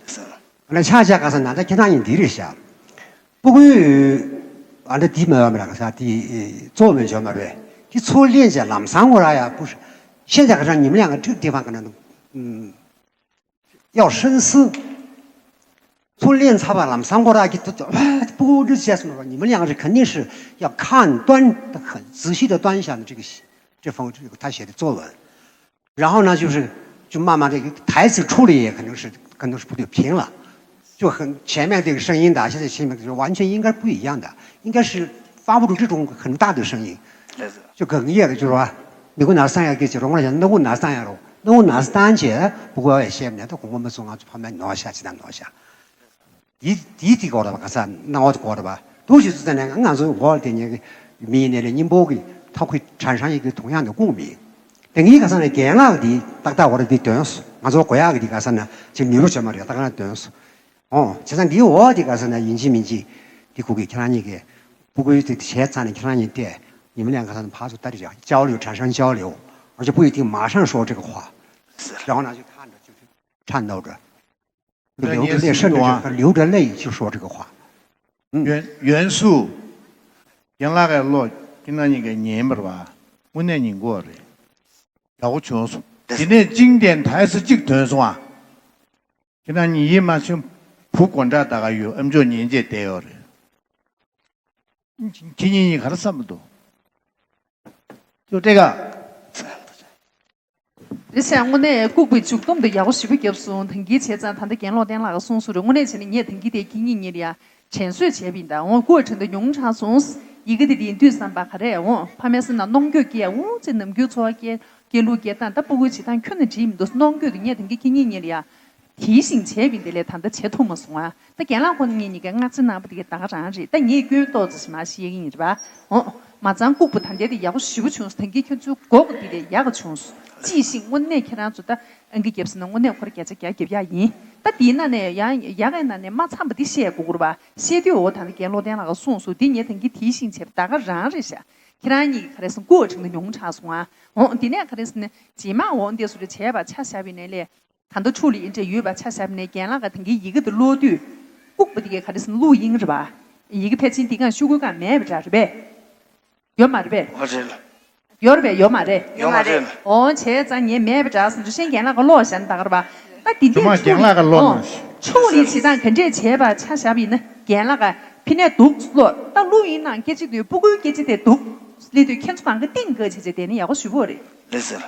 是了。那恰恰告诉俺在其他人地里下，不过俺这地没有没那个啥地，做没就没呗。你初恋在南山过来呀，不是？现在可是你们两个这个地方可能，嗯， 要深思。从练茶吧，那么三国大就都都不过这些什么，你们两个是肯定是要看端很仔细的端详的这个这封这个他写的作文，然后呢，就是就慢慢的台词处理也可能是可能是不对平了，就很前面这个声音的，现在前面这个完全应该不一样的，应该是发不出这种很大的声音。 就哽咽的，就是说，你给我拿三样给解决，我讲，那我拿三样了，那我拿三件，不过也写不了，他公公们送啊，就旁边挪下，其他挪下。一一提过了吧，可是那我过了吧，都是在那个，俺说我的那个，明年的宁波的，他会产生一个同样的共鸣。等于可是呢，给俺的，大大我的对等是，俺说国家的可是呢，就牛肉什么的，大概等是。 哦，就像你我这个是呢，引起民气，你估计看你个，不过这钱赚的看你的，你们两个人爬出大的交流，产生交流，而且不一定马上说这个话，是。然后呢，就看着就是颤抖着，流着泪，甚至是流着泪去说这个话。嗯。元元素，ཡན་ལག་གི་བློ་ཁྱེད་རང་གཉིས་ཀྱིས་ཉན་པར་བ། དངོས་གནས་ཉན་གོ་རེད། ཡག་པོ་བྱུང་སོང་། དེ་ནས་ཅིང་ཏན་ཐའི་སི་གཅིག་ཐོན་སོང་ཨ། ཁྱེད་རང་གཉིས་ཡིད་མ་ཆེས། བུ་དགོན་གྲྭ་ད་ག་ཡོད། ཨ་མཆོག་ཉན་བྱས་བསྡད་ཡོད་རེད། ཁྱེད་གཉིས་གཉིས་ག་རེ་བསམ་འདུག་ཅོ་ཀྲེ་ག་རེད་ཟེར། དངོས་གནས་ལྐུགས་པའི་མཇུག་སྡོམ་དེ་ཡག་པོ་ཞེ་པོ་བརྒྱབ་སོང་། ཐང་གིས་བྱས་ཙང་ད་ལྟ་རྒན་ལོག་བསྟན་ལགས་གསུངས་སོང་རེད། དངོས་གནས་བྱས་ན་ངས་ཐང་གིས་དེ་ཁྱེད་གཉིས་གཉིས་ལ་ཡ་དྲན་གསོས་བྱས་པ་ཡིན་ད། འོ་སྐུ་དྲིན་དུ་ཉུང་དྲགས་སོང་། ཡི་གེ་དེ་དེ་དུས་བསམ་པ་ག་རེ་འོང་། ཕ་མའི་སེམས་ནང་གནོང་འགྱོད་སྐྱེ་འོང་ཅེས་ནམ་རྒྱུན་འཚོ་བ་སྐྱེལ་སྐྱེལ་ལུགས་སྐྱེལ་སྟངས་ད་སྤུ་གུའི་བྱེད་སྟངས་ཁྱོན་ནས་འགྲིག་མི་འདུག་གནོང་འགྱོད་དེ་ངས་ཐང་གིས་ཁྱེད་གཉིས་གཉིས་ལ་ཡ། དེའི་བཞིན་བྱས་པ་ཡིན་དེ་ལས་ད་ལྟ་བྱེད་ཐུབ་མ་སོང་ཨ། ད་རྒན་ལགས་ཁོང་གཉིས་གཉིས་ཀའི་བསྔགས་བརྗོད་གནང་པ་དེ་གའི་ད་ག་རང་རེད། ད་ངས་སྐྱོན་ཏོག་ཙམ་ཞིག་མར་བཤད་ཀྱི་ཡིན་རེད་པ། འོ། མ་ཚང་ལྐུགས་པ་ད་འདས་དེ་ཡག་པོ་ཞེ་པོ་བྱུང་སོང་། ད་གིན་ཁྱོད་ཚོའི་མགོ་གི་དེ་དེ་ཡག་ག་བྱུང་སོང་། ཅི་ཞིག་དངོས་གནས་ཁྱེད་རང་ཚོ་ད་ཨང་ཀི་བརྒྱབ་ཟིན་ན་དངོས་གནས་ཁོ་ར་བརྒྱ་ཆ་བརྒྱ་བརྒྱབ་ཡག་ཡིན། ད་དེའི་ནང་ནས་ཡང་ཡག་གའི་ནང་ནས་མ་ཚང་པ་དེ་བཤད་དགོས་ཀྱི་རེད་པ། བཤད་དུས་འོ་ད་ནི་རྒན་ལོག་བསྟན་ལགས་གསུངས་སོང་། དེ་ངས་ད་གིན་དེའི་བཞིན་བྱས་པ་ད་ག་རང་རེད་ཤག་ཁྱེད་རང་གཉིས་ཀྱི་ག་རེ་ཟེར་ན་སྐུ་དྲིན་དུ་ཉུང་དྲགས་སོང་ཨ། འོ་དེ་ནས་ག་རེ་ཟེར་ན་རྗེས་མ་འོ་འདས་སུ་རེ་བྱས་པ་ཆ་བཞག་པ་ཡིན་ནའི་ལས། ད་ལྟ་ཕྲུ་གུ་ལ་ཨེ་འདྲ་ཡོད་པ་ཆ་བཞག་ནས་རྒན་ལགས་ཀྱིས་ད་གིན་ཡི་གེ་དེ་ཀློག་དུས། ལྐུགས་པ་དེ་གའི་ག་རེ་ཟེར་ན་ཀློག་དབྱངས་རེད་པ། ཡི་གེ་ཕལ་ཆེར་འདི་གང་ཤོག་གུ་གང་མེད་པ་འདྲ་རེད་པས། ཡོད་མ་རེད་པས། ཨོ་རེད་ལ། ཡོད་རེད་པས། ཡོད་མ་རེད། ཡོད་མ་རེད། ཨོ་བྱས་ཙང་ངས་མེད་པ་འདྲ་བསམ་རྒྱུ་ཤེས། རྒན་ལགས་ཀྱིས་ཀློག་བཞག་ན་ད་ག་རེད་པ། ད་འདི་འདྲས་ཕྲུ་གུ་ལ་རྒན་ལགས་ཀྱིས་ཀློག་ཨོ། ནས། ཕྲུ་གུ་ལ་བྱེད་སྟངས་ག་འདྲས་བྱས་པ་ཆ་བཞག་པ་ཡིན་ན་རྒན་ལགས་ཀྱིས་ཕི་ནས་འདུག་ཀློག་ད་ཀློག་ཡིན་ནའང་སྐད་ཆ་དེ་སྤུ་གུའི་སྐད་ཆ་དེ་འདུག་སླེབས་དུས་ཁྱེད་ཚོ་གང་ག་གཏིང་དགོད་བྱས་བྱས་བསྡད་ན་ཡག་པོ་ཞེ་པོ་རེད། ལགས་སོ།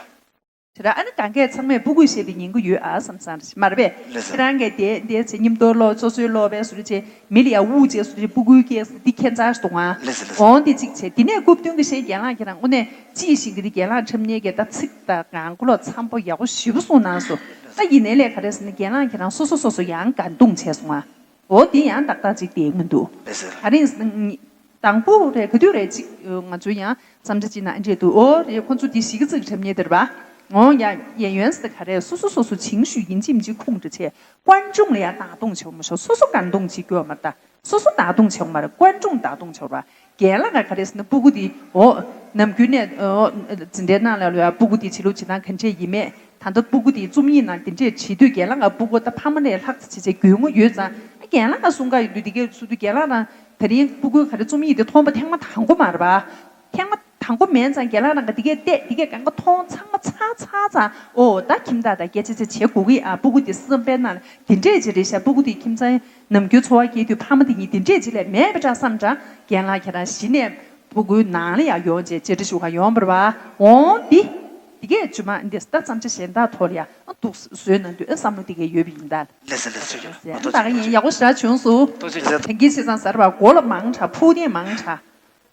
དེ་ར་ཨ་ནི་གང་གས་ཚང་མས་སྤུ་གུས་བཤད་པའི་ཉན་གི་ཡོད་ཨ་བསམ་བསམ་རེད་མ་རེད་པས། ལགས་སོ། ཁྱེད་རང་གས་དེ་འདས་ཚེ་མཉམ་དུ་ཀློག་ཚོ་ཚོའི་ཀློག་པའི་ཟུར་བྱས་མི་ལ་ཡ་དབུགས་བྱས་ཟུར་བྱས་སྤུ་གུའི་སྐད་འདི་ཁྱད་མཚར་ཞིག་འདུག་ཨ། ལགས་སོ་ལགས་སོ། འོང་དེ་གཅིག་བྱས་དེ་ནས་རྐུབ་སྟོན་གྱི་ཤེས་རྒན་ལགས་ཁྱེད་རང་དངོས་གནས་ཅི་ཞིག་གི་དེ་རྒན་ལགས་འཁྲབ་མཁན་གྱི་ད་ཚིག་དང་གང་གོ་ལོ་འཚམ་པོ་ཡག་པོ་ཞེ་པོ་གསུངས་གནང་སོང་། ད་ཡིན་ནའི་ལས་ག་རེ་ཟེར་ན་རྒན་ལགས་ཁྱེད་རང་སོ་སོ་སོ་སོ་ཡང་དགའ་མདུང་བྱས་སོང་ཨ། འོ་དེ་ཡང་ཏག་ཏག་ཅིག་བསྡད་མི་འདུག་ལགས་སོ། ག་རེ་ཟེར་ན། དང་པོ་རེད་ག་དུས་རེད་ཅིག་ང་ཚོ་ཡང་བརྩམས་བྱ་ཅིག་ནང་འདྲེས་འདུག་ཨོ་རེད། ཁོ་ཚོ་དེ་གཞི་གི་ཚིག་འཁྲབ་མཁན་དེ་རེད་པ། འོ་ཡ་演员ཟེར་ག་རེ་སོ་སོ་སོ་སོ་情绪་ཡིན་གཅིག་མིན་གཅིག་ཁུངས་འདྲ་བྱས། 观众ལ་ཡང་打动བྱེད་མ་ཤོག་སོ་སོ་感动བྱེད་རྒྱུ་མ་རེད་ད། སོ་སོ་打动བྱེད་མ་རེད། 观众打动བྱེད་པ། རྒན་ལགས་ཀྱིས་ག་རེ་ཟེར་ན་སྤུ་གུ་དེ་འོ། ནམ་རྒྱུན་ནས་འོ། འཛིན་གྲྭའི་ནང་ལ་ལོས་སྤུ་གུ་དེ་བྱེད་ལུགས་བྱེད་སྟངས་ག་འདྲས་ཡིན་མེད། ད་ལྟ་སྤུ་གུ་དེ་རྩོམ་ཡིག་ནང་དེ་འདྲས་བྲིས་དུས་རྒན་ལགས་ཀྱིས་སྤུ་གུ་ད་ཕ་མ་ལས་ལྷག་ཙམ་བྱས་བྱས་དགོས་ངོ་ཡོད་ཙང་། རྒན་ལགས་ཀྱིས་གསུང་ག་ཡོད་དུས་དེ་གས་སུ་དུས་རྒན་ལགས་རང་དེ་རིང་སྤུ་གུས་ག་རེ་རྩོམ་ཡིག་དེ་མཐོང་པ་ཐེངས་མ་དང་པོ་མ་རེད་པ། ཐེངས་མ་དང་པོ་མིན་ཙང་རྒན་ལགས་རང་གིས་དེ་གས་བལྟས་དེ་གས་གང་ག་མཐོང་ཚང་མ་ཚར་ཚར་ཙང་། ཨོ་ད་ཁྱིམ་བདག་དང་སྐད་ཆ་ཆ་བྱེད་དགོས་ཀྱི་ཨ། སྤུ་གུ་དེ་བསམ་པའི་ནང་ལ་དེ་འདྲས་ཅིག་རེད་ཤག་སྤུ་གུ་དེ་ཁྱིམ་ཚང་ནམ་རྒྱུན་འཚོ་བ་སྐྱེལ་དུས་ཕ་མ་དེ་གཉིས་དེ་འདྲས་ཅིག་ལས་མེད་པ་འདྲ་བསམ་ཙང་རྒན་ལགས་ཁྱེད་རང་གཞི་ནས་སྤུ་གུའི་ནང་ལ་ཡང་ཡོང་བྱས་བཅར་འདྲི་ཞུ་ག་ཡོང་བ་རེད་པ། འོང་འདི། དེ་གས་ཇུ་མ་འདི་ད་བརྩམས་བྱ་གཞན་དག་ཐོག་ལ་ཡང་འདུག་བཟོས་གནང་དུས་ཨ་བསམ་བློ་དེ་གས་ཡོད་པ་ཡིན་ད། ལགས་སོ་ལགས་སོ། ད་ག་ཡིན་ཡག་པོ་ཞེ་དྲག་བྱུང་སོང་། ཐུགས་རྗེ་ཆེ། ཐེངས་གཅིག་བྱས་ཙང་ཟེར་བ་མགོ་ལ་མང་དྲགས་ཕུགས་ཐེངས་མང་དྲགས།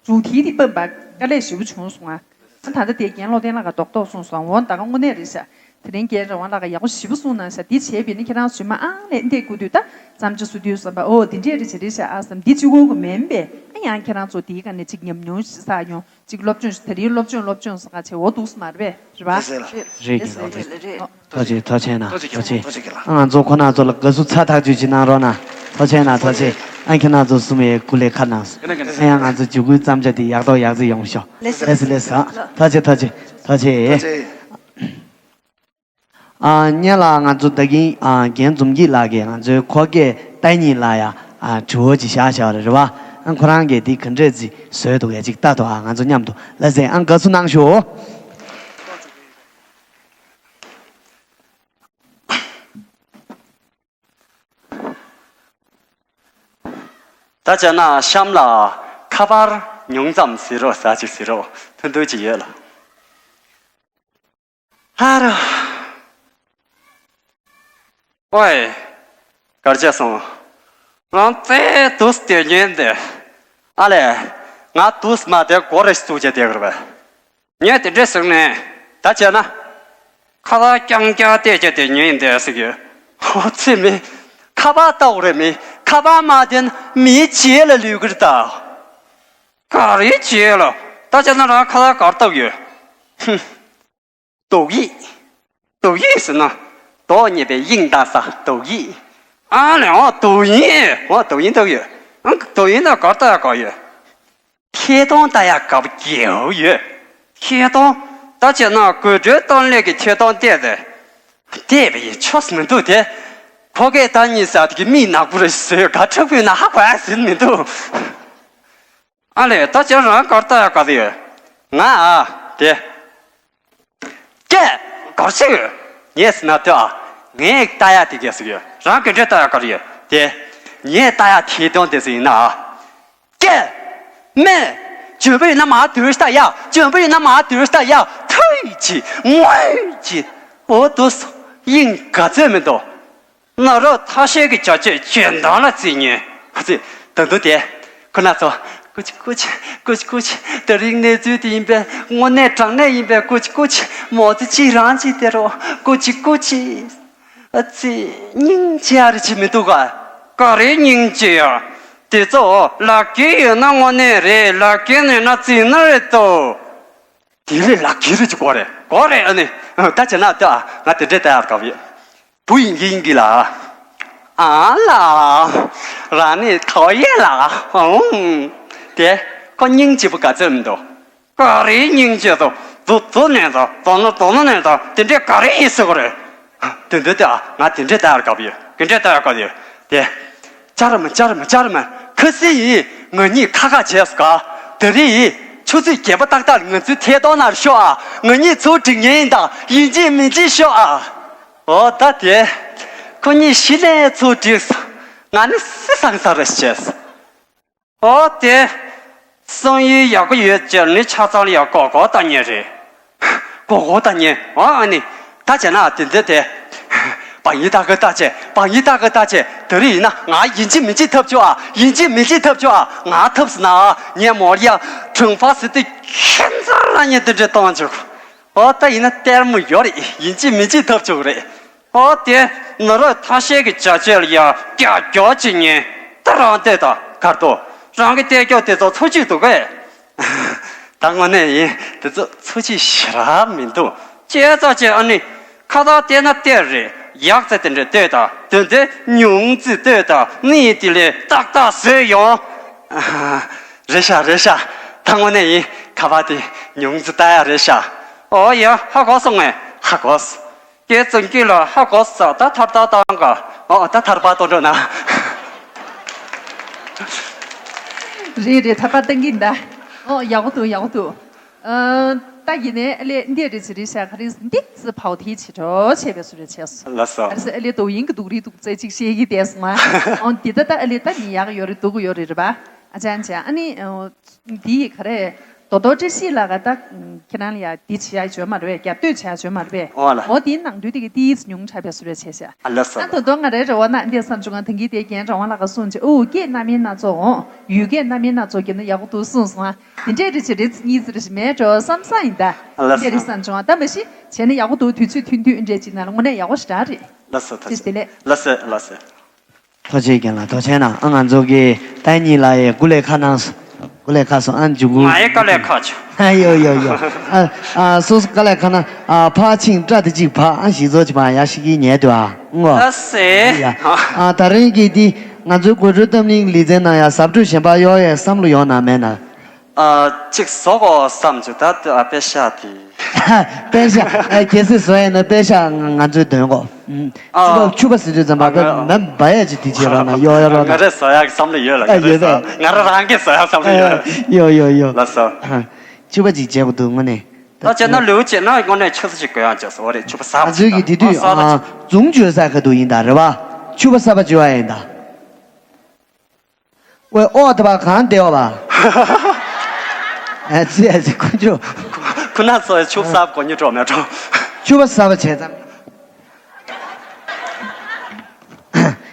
མཇུག་མཐིལ་དེ་སྤངས་པ་དཀའ་ལས་ཞེ་པོ་བྱུང་སོང་ང་། ད་ལྟ་དེ་རྒན་ལོག་བསྟན་ལགས་ཀྱིས་རྡོག་རྡོག་གསུངས་སོང་། འོ་ད་ག་དངོས་གནས་རེད་ཤག་དེ་རིང་རྒན་རང་དབང་ལགས་ཀྱིས་ཡག་པོ་ཞེ་པོ་གསུངས་གནང་ཤག་འདི་བྱས་པས་ནི་ཁྱེད་རང་ཚོས་མ་ཨང་ལས་འདི་སྐུ་དུས་ད་བརྩམས་ཆོས་སུ་དུས་བསམ་པ་ཨོ་འདི་འདྲས་རེད་བྱས་རེད་ཤག་ཨ་བསམ་འདི་གཅིག་པོ་གི་མིན་པས། ཨ་ཡང་ཁྱེད་རང་ཚོ་འདིའི་སྒང་ནས་ཅིག་ཉམས་མྱོང་ཞིག་བསགས་མྱོང་། ཅིག་སློབ་སྦྱོང་ཞིག་ད་རིང་སློབ་སྦྱོང་སློབ་སྦྱོང་ཟེར་ག་བྱས་འོ་འདུག་སེ་མ་རེད་པས། རེད་པ། རེད་ཟེར་ལ། རེད་རེད་རེད་རེད། ཐུགས་རྗེ་ཐུགས་རྗེ་གནང་། ཐུགས་རྗེ་ཐུགས་རྗེ། ཐུགས་རྗེ་གནང་། ཐུགས་རྗེ་གནང་། ཐུགས་རྗེ་གནང་། ང་ཚོ་ཁོ་ན་ཚོ་ལ་དགའ་བསུ་ཚ་ཐག་ཆོད་ཅིག་གནང་རོགས་གནང་། ཐུགས་རྗེ་གནང་། ཐུགས་རྗེ། ཨ་ཁྱེད་རྣམ་ཚོ་གསུམ་ཡས་སྐུ་ལས་ཁ་གནང་སོང་། ཨ་ཡང་ང་ཚོ་འཇུག་སྐུལ་བརྩམས་བྱ་འདི་ཡག་ཐོག་ཡག་རྩེ་ཡོང་ཤོག་ལེ་སི་ལེ་སི་ལེ་སི། ཨ་ཐུགས་རྗེ་ཐུགས་རྗེ་ཐུགས་རྗེ། ཨ་སྔོན་ལ་ང་ཚོ་ད་གིན་ཨ་རྒན་འཛོམས་སྐྱིད་ལགས་ཀྱིས་ང་ཚོའི་ཁོ་སྐད་ལྟ་ཉིན་ལ་ཡ་ཨ་དྲི་བ་ཅིག་བཞག་བཞག་པ་རེད་པ། ཨ་ཁོ་རང་གིས་འདི་ག་འདྲས་ཅིག་བཟོས་འདུག་གས་ཅིག་ལྟ་དོ། ཨ་ང་ཚོ་མཉམ་དུ་ལ་ཟེར། ཨ་དགའ་བསུ་གནང་ཤོག་ད་བྱས་ན་གཤམ་ལ་ཁ་པར་ཉུང་ཙམ་བཟོས་རོགས་ཟེར་ཅིག་བཟོས་རོགས་ཐུང་ཐུང་ཅིག་ཡོད་ལ། ཧ་རོ། ཨོའི། གར་བྱས་སོང་། ང་བཙལ་དུས་དེ་ཉིན་དེ། ཨ་ལས། ང་དུས་མ་དེ་སྒོ་རེ་བཙུགས་བྱས་བསྡད་ཀྱི་རེད་པས། ངས་དེ་འདྲས་ཟེར་ནས་ད་བྱས་ན། ཁ་པར་རྐྱང་རྐྱང་བལྟས་བྱས་དེ་ཉན་འདས་ཟེར་གི། ཧོ་ཚེ་མི། ཁ་པར་ལྟ་བུ་རེད་མི། ཁ་པར་མ་བསྟན་མིའི་རྗེས་ལ་ལུས་ཀྱི་རེད་ད། ག་རེ་རྗེས་ལ། ད་བྱས་ན་རང་ཁ་པར་གར་ལྟ་བུ་ཡོད། ཧུམ། དུག་ཡིག་དུག་ཡིག་ཟེར་ན། དོག་ཉེས་པའི་དབྱིངས་ལྟ་ས་དུག་ཡིག་ཨ་ལས་འོ་དུག་ཡིན། འོ་དུག་ཡིན་ལྟ་བུ་ཡོད། ཨང་དུག་ཡིན་ན་གར་ལྟ་ཡག་ག་ཡོད། ཐད་གཏོང་ལྟ་ཡག་ག་བ་རྒྱལ་བོ་ཡོད། ཐད་གཏོང་། ད་བྱས་ན་དགོད་བྲོའི་གཏོང་ལས་ཀྱི་ཐད་གཏོང་བལྟས་ཏེ། བལྟས་པ་ཡིན་ཆོག་མི་འདུག་དེ། ཁོ་སྐད་ད་གཉིས་ཟ་དེ་གི་མིག་ནག་པོ་རེ་བཟོས་ག་ཁྲག་ཕུད་ན་ཧ་གོ་ཡ་ཟིན་མི་འདུག་ཨ་ལས་ད་ཁྱེད་རང་གར་ལྟ་ཡག་ག་དེ་ཡོད། ང་ཨ་དེ། ཀྱེ། གར་ཞིག་ཡོད། ངས་ཟེར་ན་ལྟོས་ཨ། ངས་ལྟ་ཡག་དེ་གས་ཟིག་ཡོད། རང་ག་འདྲས་ལྟ་ཡག་ག་རེ་ཡོད་དེ། ངས་ལྟ་ཡག་ཐད་གཏོང་དེ་ཟིག་ཡིན་ན་ཨ། ཀྱེ། མེ། འཇོན་པོ་ཡིན་ན་མར་སྡོད་ཤ་ཡ། འཇོན་པོ་ཡིན་ན་མར་སྡོད་ཤ་ཡ། ཐུའི་ཅི། ངོའི་ཅི། འོ་དུ་སོ། དབྱིངས་ག་ཚོད་མི་འདུག་ནོར་རོ་ཐ་ཤལ་གྱི་བྱ་སྤྱོད་གྱོད་དང་ལ་བརྩི་ཉེན། ཨ་ཙི། ད་དུང་དེ། ཁོ་ན་ཚོ། ཀུ་ཅི་ཀུ་ཅི། ཀུ་ཅི་ཀུ་ཅི། དེ་རིང་གནས་ཚུལ་དེ་ཡིན་པས་དངོས་གནས་དྲང་གནས་ཡིན་པས་ཀུ་ཅི་ཀུ་ཅི། མོ་ཙི་ཅི་རང་ཅི་དེ་རོ། ཀུ་ཅི་ཀུ་ཅི། ཨ་ཙི། སྙིང་རྗེ་ཨ་རི་ཅི་མི་འདུག་ག་ག་རེ་སྙིང་རྗེ་ཡ། དེ་ཚོ་ལག་ཁྱེར་ཡོད་ན་དངོས་གནས་རེད། ལག་ཁྱེར་མེད་ན་རྫུན་ནི་རེད་དོ། དེ་ལས་ལག་ཁྱེར་རེ་ཅིག་དགོས་རེད། དགོས་རེད། ཨ་ནི། ད་བྱས་ན་ད་ང་དེ་འདྲས་ལྟ་ཡག་དགའ་བོ་ཡོད། བུ་ཡིན་གྱི་ཡིན་གྱི་ལ། ཨ་ལ། རང་ནི་ཐོ་ཡེ་ལ། ཨང་། དེ། ཁོ་སྙིང་རྗེ་པོ་ག་ཚོད་མི་འདུག་ག་རེའི་སྙིང་རྗེ་དང་། རྫུ་འཛུ་ནས་དང་། རྫུ་ནོར་རྫུ་ནོར་ནས་དང་། དེ་འདྲས་ག་རེ་ཡིན་ཟེར་གོ་རེད། དེ་འདྲས་དེ་ཨ། ང་དེ་འདྲས་ལྟ་ཡག་དགའ་བོ་ཡོད། དེ་འདྲས་ལྟ་ཡག་དགའ་བོ་ཡོད། དེ། ཅར་མ་ཅར་མ་ཅར་མ། ཁ་སི་ཡིས་ང་གཉིས་ཁ་ཁ་བྱས་སོ་ག་དེ་རིང་ཆུ་ཚོད་བརྒྱད་པ་ཏག་ཏག་ལ་ང་ཚོའི་ཐད་གཏོང་ནང་ཤོག་ཨ། ང་གཉིས་ཚུར་འགྲིག་ཉན་ཡིན་ད། ཡིན་གཅིག་མིན་གཅིག་ཤོག་ཨ། འོ་ད་དེ། ཁོ་གཉིས་གཞི་ནས་ཚུར་འགྲིག་སོང་། ང་ནི་སི་སང་ས་རེ་བྱས་སོང་། འོ་དེ། བསམ་ཡུལ་ཡག་པོ་ཡོད་ཅེས་ནི་ཆ་ཚང་ལ་ཡང་གོ་གོ་ལྟ་ཉན་རེད། གོ་གོ་ལྟ་ཉན། འོ་ཨ་ནི། ད་བྱས་ན་དེ་འདྲ་དེ། བང་ཡིག་ལྟ་གི་ལྟ་ཆེ། བང་ཡིག་ལྟ་གི་ལྟ་ཆེ། དེ་རིང་ཡིན་ན་ང་ཡིན་གཅིག་མིན་གཅིག་ཐབས་བྱུང་ཨ། ཡིན་གཅིག་མིན་གཅིག་ཐབས་བྱུང་ཨ། ང་ཐབས་སུ་ན་ཨ། ངས་མོར་ཡ་ཁྲུང་ཧྥ་སི་ཏི་ཁྱེད་ཚོ་ལ་ངས་དེ་འདྲ་གཏོང་བཅུག་འོ་ད་ཡིན་ན་ལྟད་མོ་ཡོད་རེད། ཡིན་གཅིག་མིན་གཅིག་ཐབས་བྱུང་རེད། འོ་དེ། ནོར་རོ་ཐ་ཤལ་གྱི་བྱ་སྤྱོད་ལ་ཡ་ཀྱག་ཀྱོག་བྱེད་ཉན། ད་རང་ལྟོས་དང་གར་དོ། རང་གི་ལྟོས་ཀྱོག་དེ་ཚོ་འཚོ་བཅུད་འདུག་གས། ད་དངོས་གནས་ཡིན། དེ་ཚོ་འཚོ་བཅུད་ཞེ་དྲག་མི་འདུག་བྱས་ཙང་བྱས་ཨ་ནི། ཁ་བརྡ་བལྟས་ན་བལྟས་རེད། ཡག་ཚད་དེ་འདྲས་ལྟོས་དང་དོན་དེ་ཉུང་ཙི་ལྟོས་དང་གནས་དེ་ལས་ཏག་ཏག་བཟོས་ཡོང་། རེད་ཤག་རེད་ཤག་ད་དངོས་གནས་ཡིན། ཁ་བརྡ་དེ་ཉུང་ཙི་ལྟ་ཡག་རེད་ཤག་འོ་ཡ་ཧ་གོ་སོང་ངས། ཧ་གོ་སོང་། ཀྱེ་བཙུན་སྐྱིད་ལགས་ཧ་གོ་ས། ད་ཐར་ཐར་བཏང་ག་ཨོ་ད་ཐར་པ་གཏོང་འགྲོ་ན། རེད་རེད། ཐར་པ་བཏང་གི་ཡིན་ད། ཨོ་ཡག་པོ་འདུག་ཡག་པོ་འདུག་ཨ་ད་ཡིན་ནའི་ཨ་ལས་འདི་རེད་ཟེར་རེད་ཤག་ག་རེ་ཟེར་འདི་ཙི་ཕའོ་ཐི་བྱེད་འགྲོ་བྱས་པའི་བཟོ་རེད་བྱས་སོང་། ལགས་སོ། ག་རེ་ཟེར་ཨ་ལས་དོ་དབྱིངས་ཀྱི་སྡུག་རིགས་འདུག་རྩེ་གཅིག་བཤད་ཀྱི་བསྡད་སོང་ང་། ཨོ་འདི་ད་ད་ཨ་ལས་ད་ནི་ཡག་ཡོད་རེད་སྡུག་ཡོད་རེད་རེད་པ། ཨ་ཅང་ཅང་ཨ་ནི་འདི་ག་རེ། རྡོ་རྡོ་བཀྲ་ཤིས་ལགས་ད་ཁྱེད་རང་ལ་ཡ་འདི་བྱེད་ཡ་བྱོས་མ་རེད་པས། རྒྱབ་གཏོད་བྱེད་ཡ་བྱོས་མ་རེད་པས། འོ་ལ། འོ་དེའི་ནང་དུ་དེ་གི་ཏིས་ཉུང་དྲགས་པའི་བཟོ་འདྲ་བྱས་ཤག་ཨ་ལ་སོ། ཨ་ད་དོ་ང་རེ་རེ་བ་ན་འདི་བསམ་བྱུང་ང་ཐང་གི་དེ་རྒན་གྲང་བ་ལགས་ཀ་གསུངས་བྱས། ཨོ་སྐད་སྣ་མིན་སྣ་ཚོགས་འོང་། ཡུལ་སྐད་སྣ་མིན་སྣ་ཚོགས་ཀྱི་ན་ཡག་པོ་འདུག་གསུངས་སོང་ཨ། དེ་འདྲས་རེ་བྱེད་རེ་གཉིས་ཟེར་ཞིག་མེད་འགྲོ་བསམ་ས་ཡིན་ད། ཨ་ལ་སོ། འདི་རེ་བསམ་བྱུང་ཨ། ད་མ་གཞི་བྱས་ན་ཡག་པོ་འདུག་དུས་ཚོད་མཐུན་དུས་འདྲས་ཅིག་ན་ལ་དངོས་གནས་ཡག་པོ་ཞེ་དྲག་རེད། ལགས་སོ། ཐུགས་རྗེ་ཆེ། ལགས་སོ་ལགས་སོ། ཐུགས་རྗེ་ཆེ་རྒན་ལགས། ཐུགས་རྗེ་གནང་། ཨ་ང་ཚོ་གི་ཏན་ཉི་ལགས་ཡས་སྐུ་ལས་ཁ་གནང་། སྐུ་ལས་ཁ་སོང་ཨ་འཇུ་གུ། ང་ཡི་དཀའ་ལས་ཁག་ཆེ། ཨ་ཡོ་ཡོ་ཡོ། ཨ་ཨ་སོ་སོ་དཀའ་ལས་ཁག་ན་ཨ་ཕར་ཕྱིན་སྐྲ་དེ་གཅིག་ཕ་ཨ་ཞིག་བཟོ་གཅིག་པ་ཡ་ཞིག་གི་ཉལ་དུ་ཨ་ངོ་། ཨ་སེ། ཡ་ཨ་ད་རིང་གི་འདི་ང་ཚོའི་གོས་འཁྲུད་གཏམ་གླེང་ལེ་ཚན་ནང་ཡ་ཟབ་འཁྲུད་གཞན་པ་གཡོག་ཡས་བསམ་བློ་ཡོང་ན་མེད་ན། ཨ་གཅིག་བཟོ་དགོས་བསམ་བྱུང་ད་ལྟ་ཨ་པེ་ཤ་དེ། པེ་ཤ་ཨ་གལ་སྲིད་བཟོ་ཡས་ན་པེ་ཤ་ང་ང་ཚོའི་འདོན་གོ། ཨ། ཕྱུ་པ་ཕྱུ་པ་ཟེར་དུས་ཙམ་པ་ཨ་ང་མེ་འབའ་ཡས་ཅིག་དེ་བྱེད་རོགས་གནང་། ཡོ་ཡོ་རོགས་ང་གནང་། རེ་བཟོ་ཡག་བསམ་བློ་ཡོད་ལ། ཨ་ང་རེ་ཡོད་བཟོ་པས། ང་རང་རང་གིས་བཟོ་ཡག་བསམ་བློ་ཡོད། ཡོ་ཡོ་ཡོ། ལགས་སོ། ཕྱུ་པ་ཅིག་བྱེད་དགོས་འདུག་དངོས་གནས། ད་བྱས་ན་ལེའུ་བྱས་ན་དངོས་གནས་ཆུ་ཚོད་ཅིག་དགོས་ཡག་བྱས་སོ་རེད། ཕྱུ་པ་གསར་པ་ང་ཅིག་ཚོའི་གི་དེ་དུས་ཨ་གསར་པ་ཨ་ཅིག་རྫོང་བྱོལ་ས་ཁ་ཐུག་ཡིན་ད་རེད་བ། ཕྱུ་པ་གསར་པ་བྱེད་པ་ཡིན་ད། ཝེ་ཨོ་ད་བ་གང་བདེ་བ་བ། ཨ་ཙི་ཨ་ཙི་ཁོ་ཚོ། ཁོ་ན་ཚོ་ཕྱུ་པ་གསར་པ་གོ་ཉོ་འགྲོ་མེད་འགྲོ། ཕྱུ་པ་གསར་པ་བྱས་ཙམ།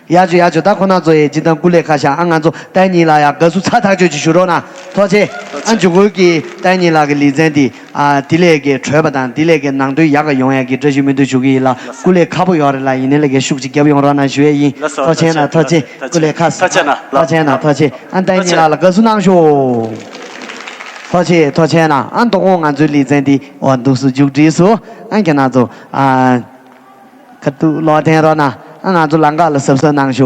ཡ་ཅོ་ཡ་ཅོ། ད་ཁོ་ན་ཚོ་ཡས་ཅི་དང་སྐུ་ལས་ཁ་ཤ་ཨ་ང་ཚོ་ཏན་ཉི་ལགས་ཡ་དགའ་བསུ་ཚ་ཐག་ཆོད་ཅིག་ཞུ་རོགས་གནང་། ཐུགས་རྗེ་ཆེ། ཨ་འཇུ་གུ་གི་ཏན་ཉི་ལགས་ཀྱི་ལེ་ཚན་འདི་ཨ་དེ་ལས་ཀྱི་གྲོལ་བ་དང་དེ་ལས་ཀྱི་ནང་དོན་ཡག་ག་ཡོང་ཡག་གི་བཀྲ་ཤིས་སྨོན་འདུན་ཞུ་གི་ཡིན་ལ། སྐུ་ལས་ཁག་པོ་ཡོད་རེད་ལ། ཡིན་ནའི་ལས་ཀའི་ཤུགས་ཅིག་རྒྱབ་ཡོང་རོགས་གནང་ཞུ་ཡས་ཡིན། ལགས་སོ། ཐུགས་རྗེ་ཆེ་གནང་། ཐུགས་རྗེ་ཆེ། སྐུ་ལས་ཁ་ཐུགས་རྗེ་ཆེ་གནང་། ཐུགས་རྗེ་ཆེ་གནང་། ཐུགས་རྗེ་ཆེ། ཨ་ཏན་ཉི་ལགས་ལ་དགའ་བསུ་གནང་ཤོག་ཐུགས་རྗེ་ཆེ། ཐུགས་རྗེ་ཆེ་གནང་། ཨ་དོ་དགོང་ང་ཚོའི་ལེ་ཚན་འདི་འོ་འདུག་སུ་མཇུག་སྒྲིལ་སོང་། ཨ་ཁྱེད་རང་ཚོ་ཨ་ཁ་ཐུག་ལོག་འཐེན་རོགས་གནང་། ཨ་ང་ཚོ་ལམ་ཁ་ལ་གཟབ་གཟབ་གནང་ཤོག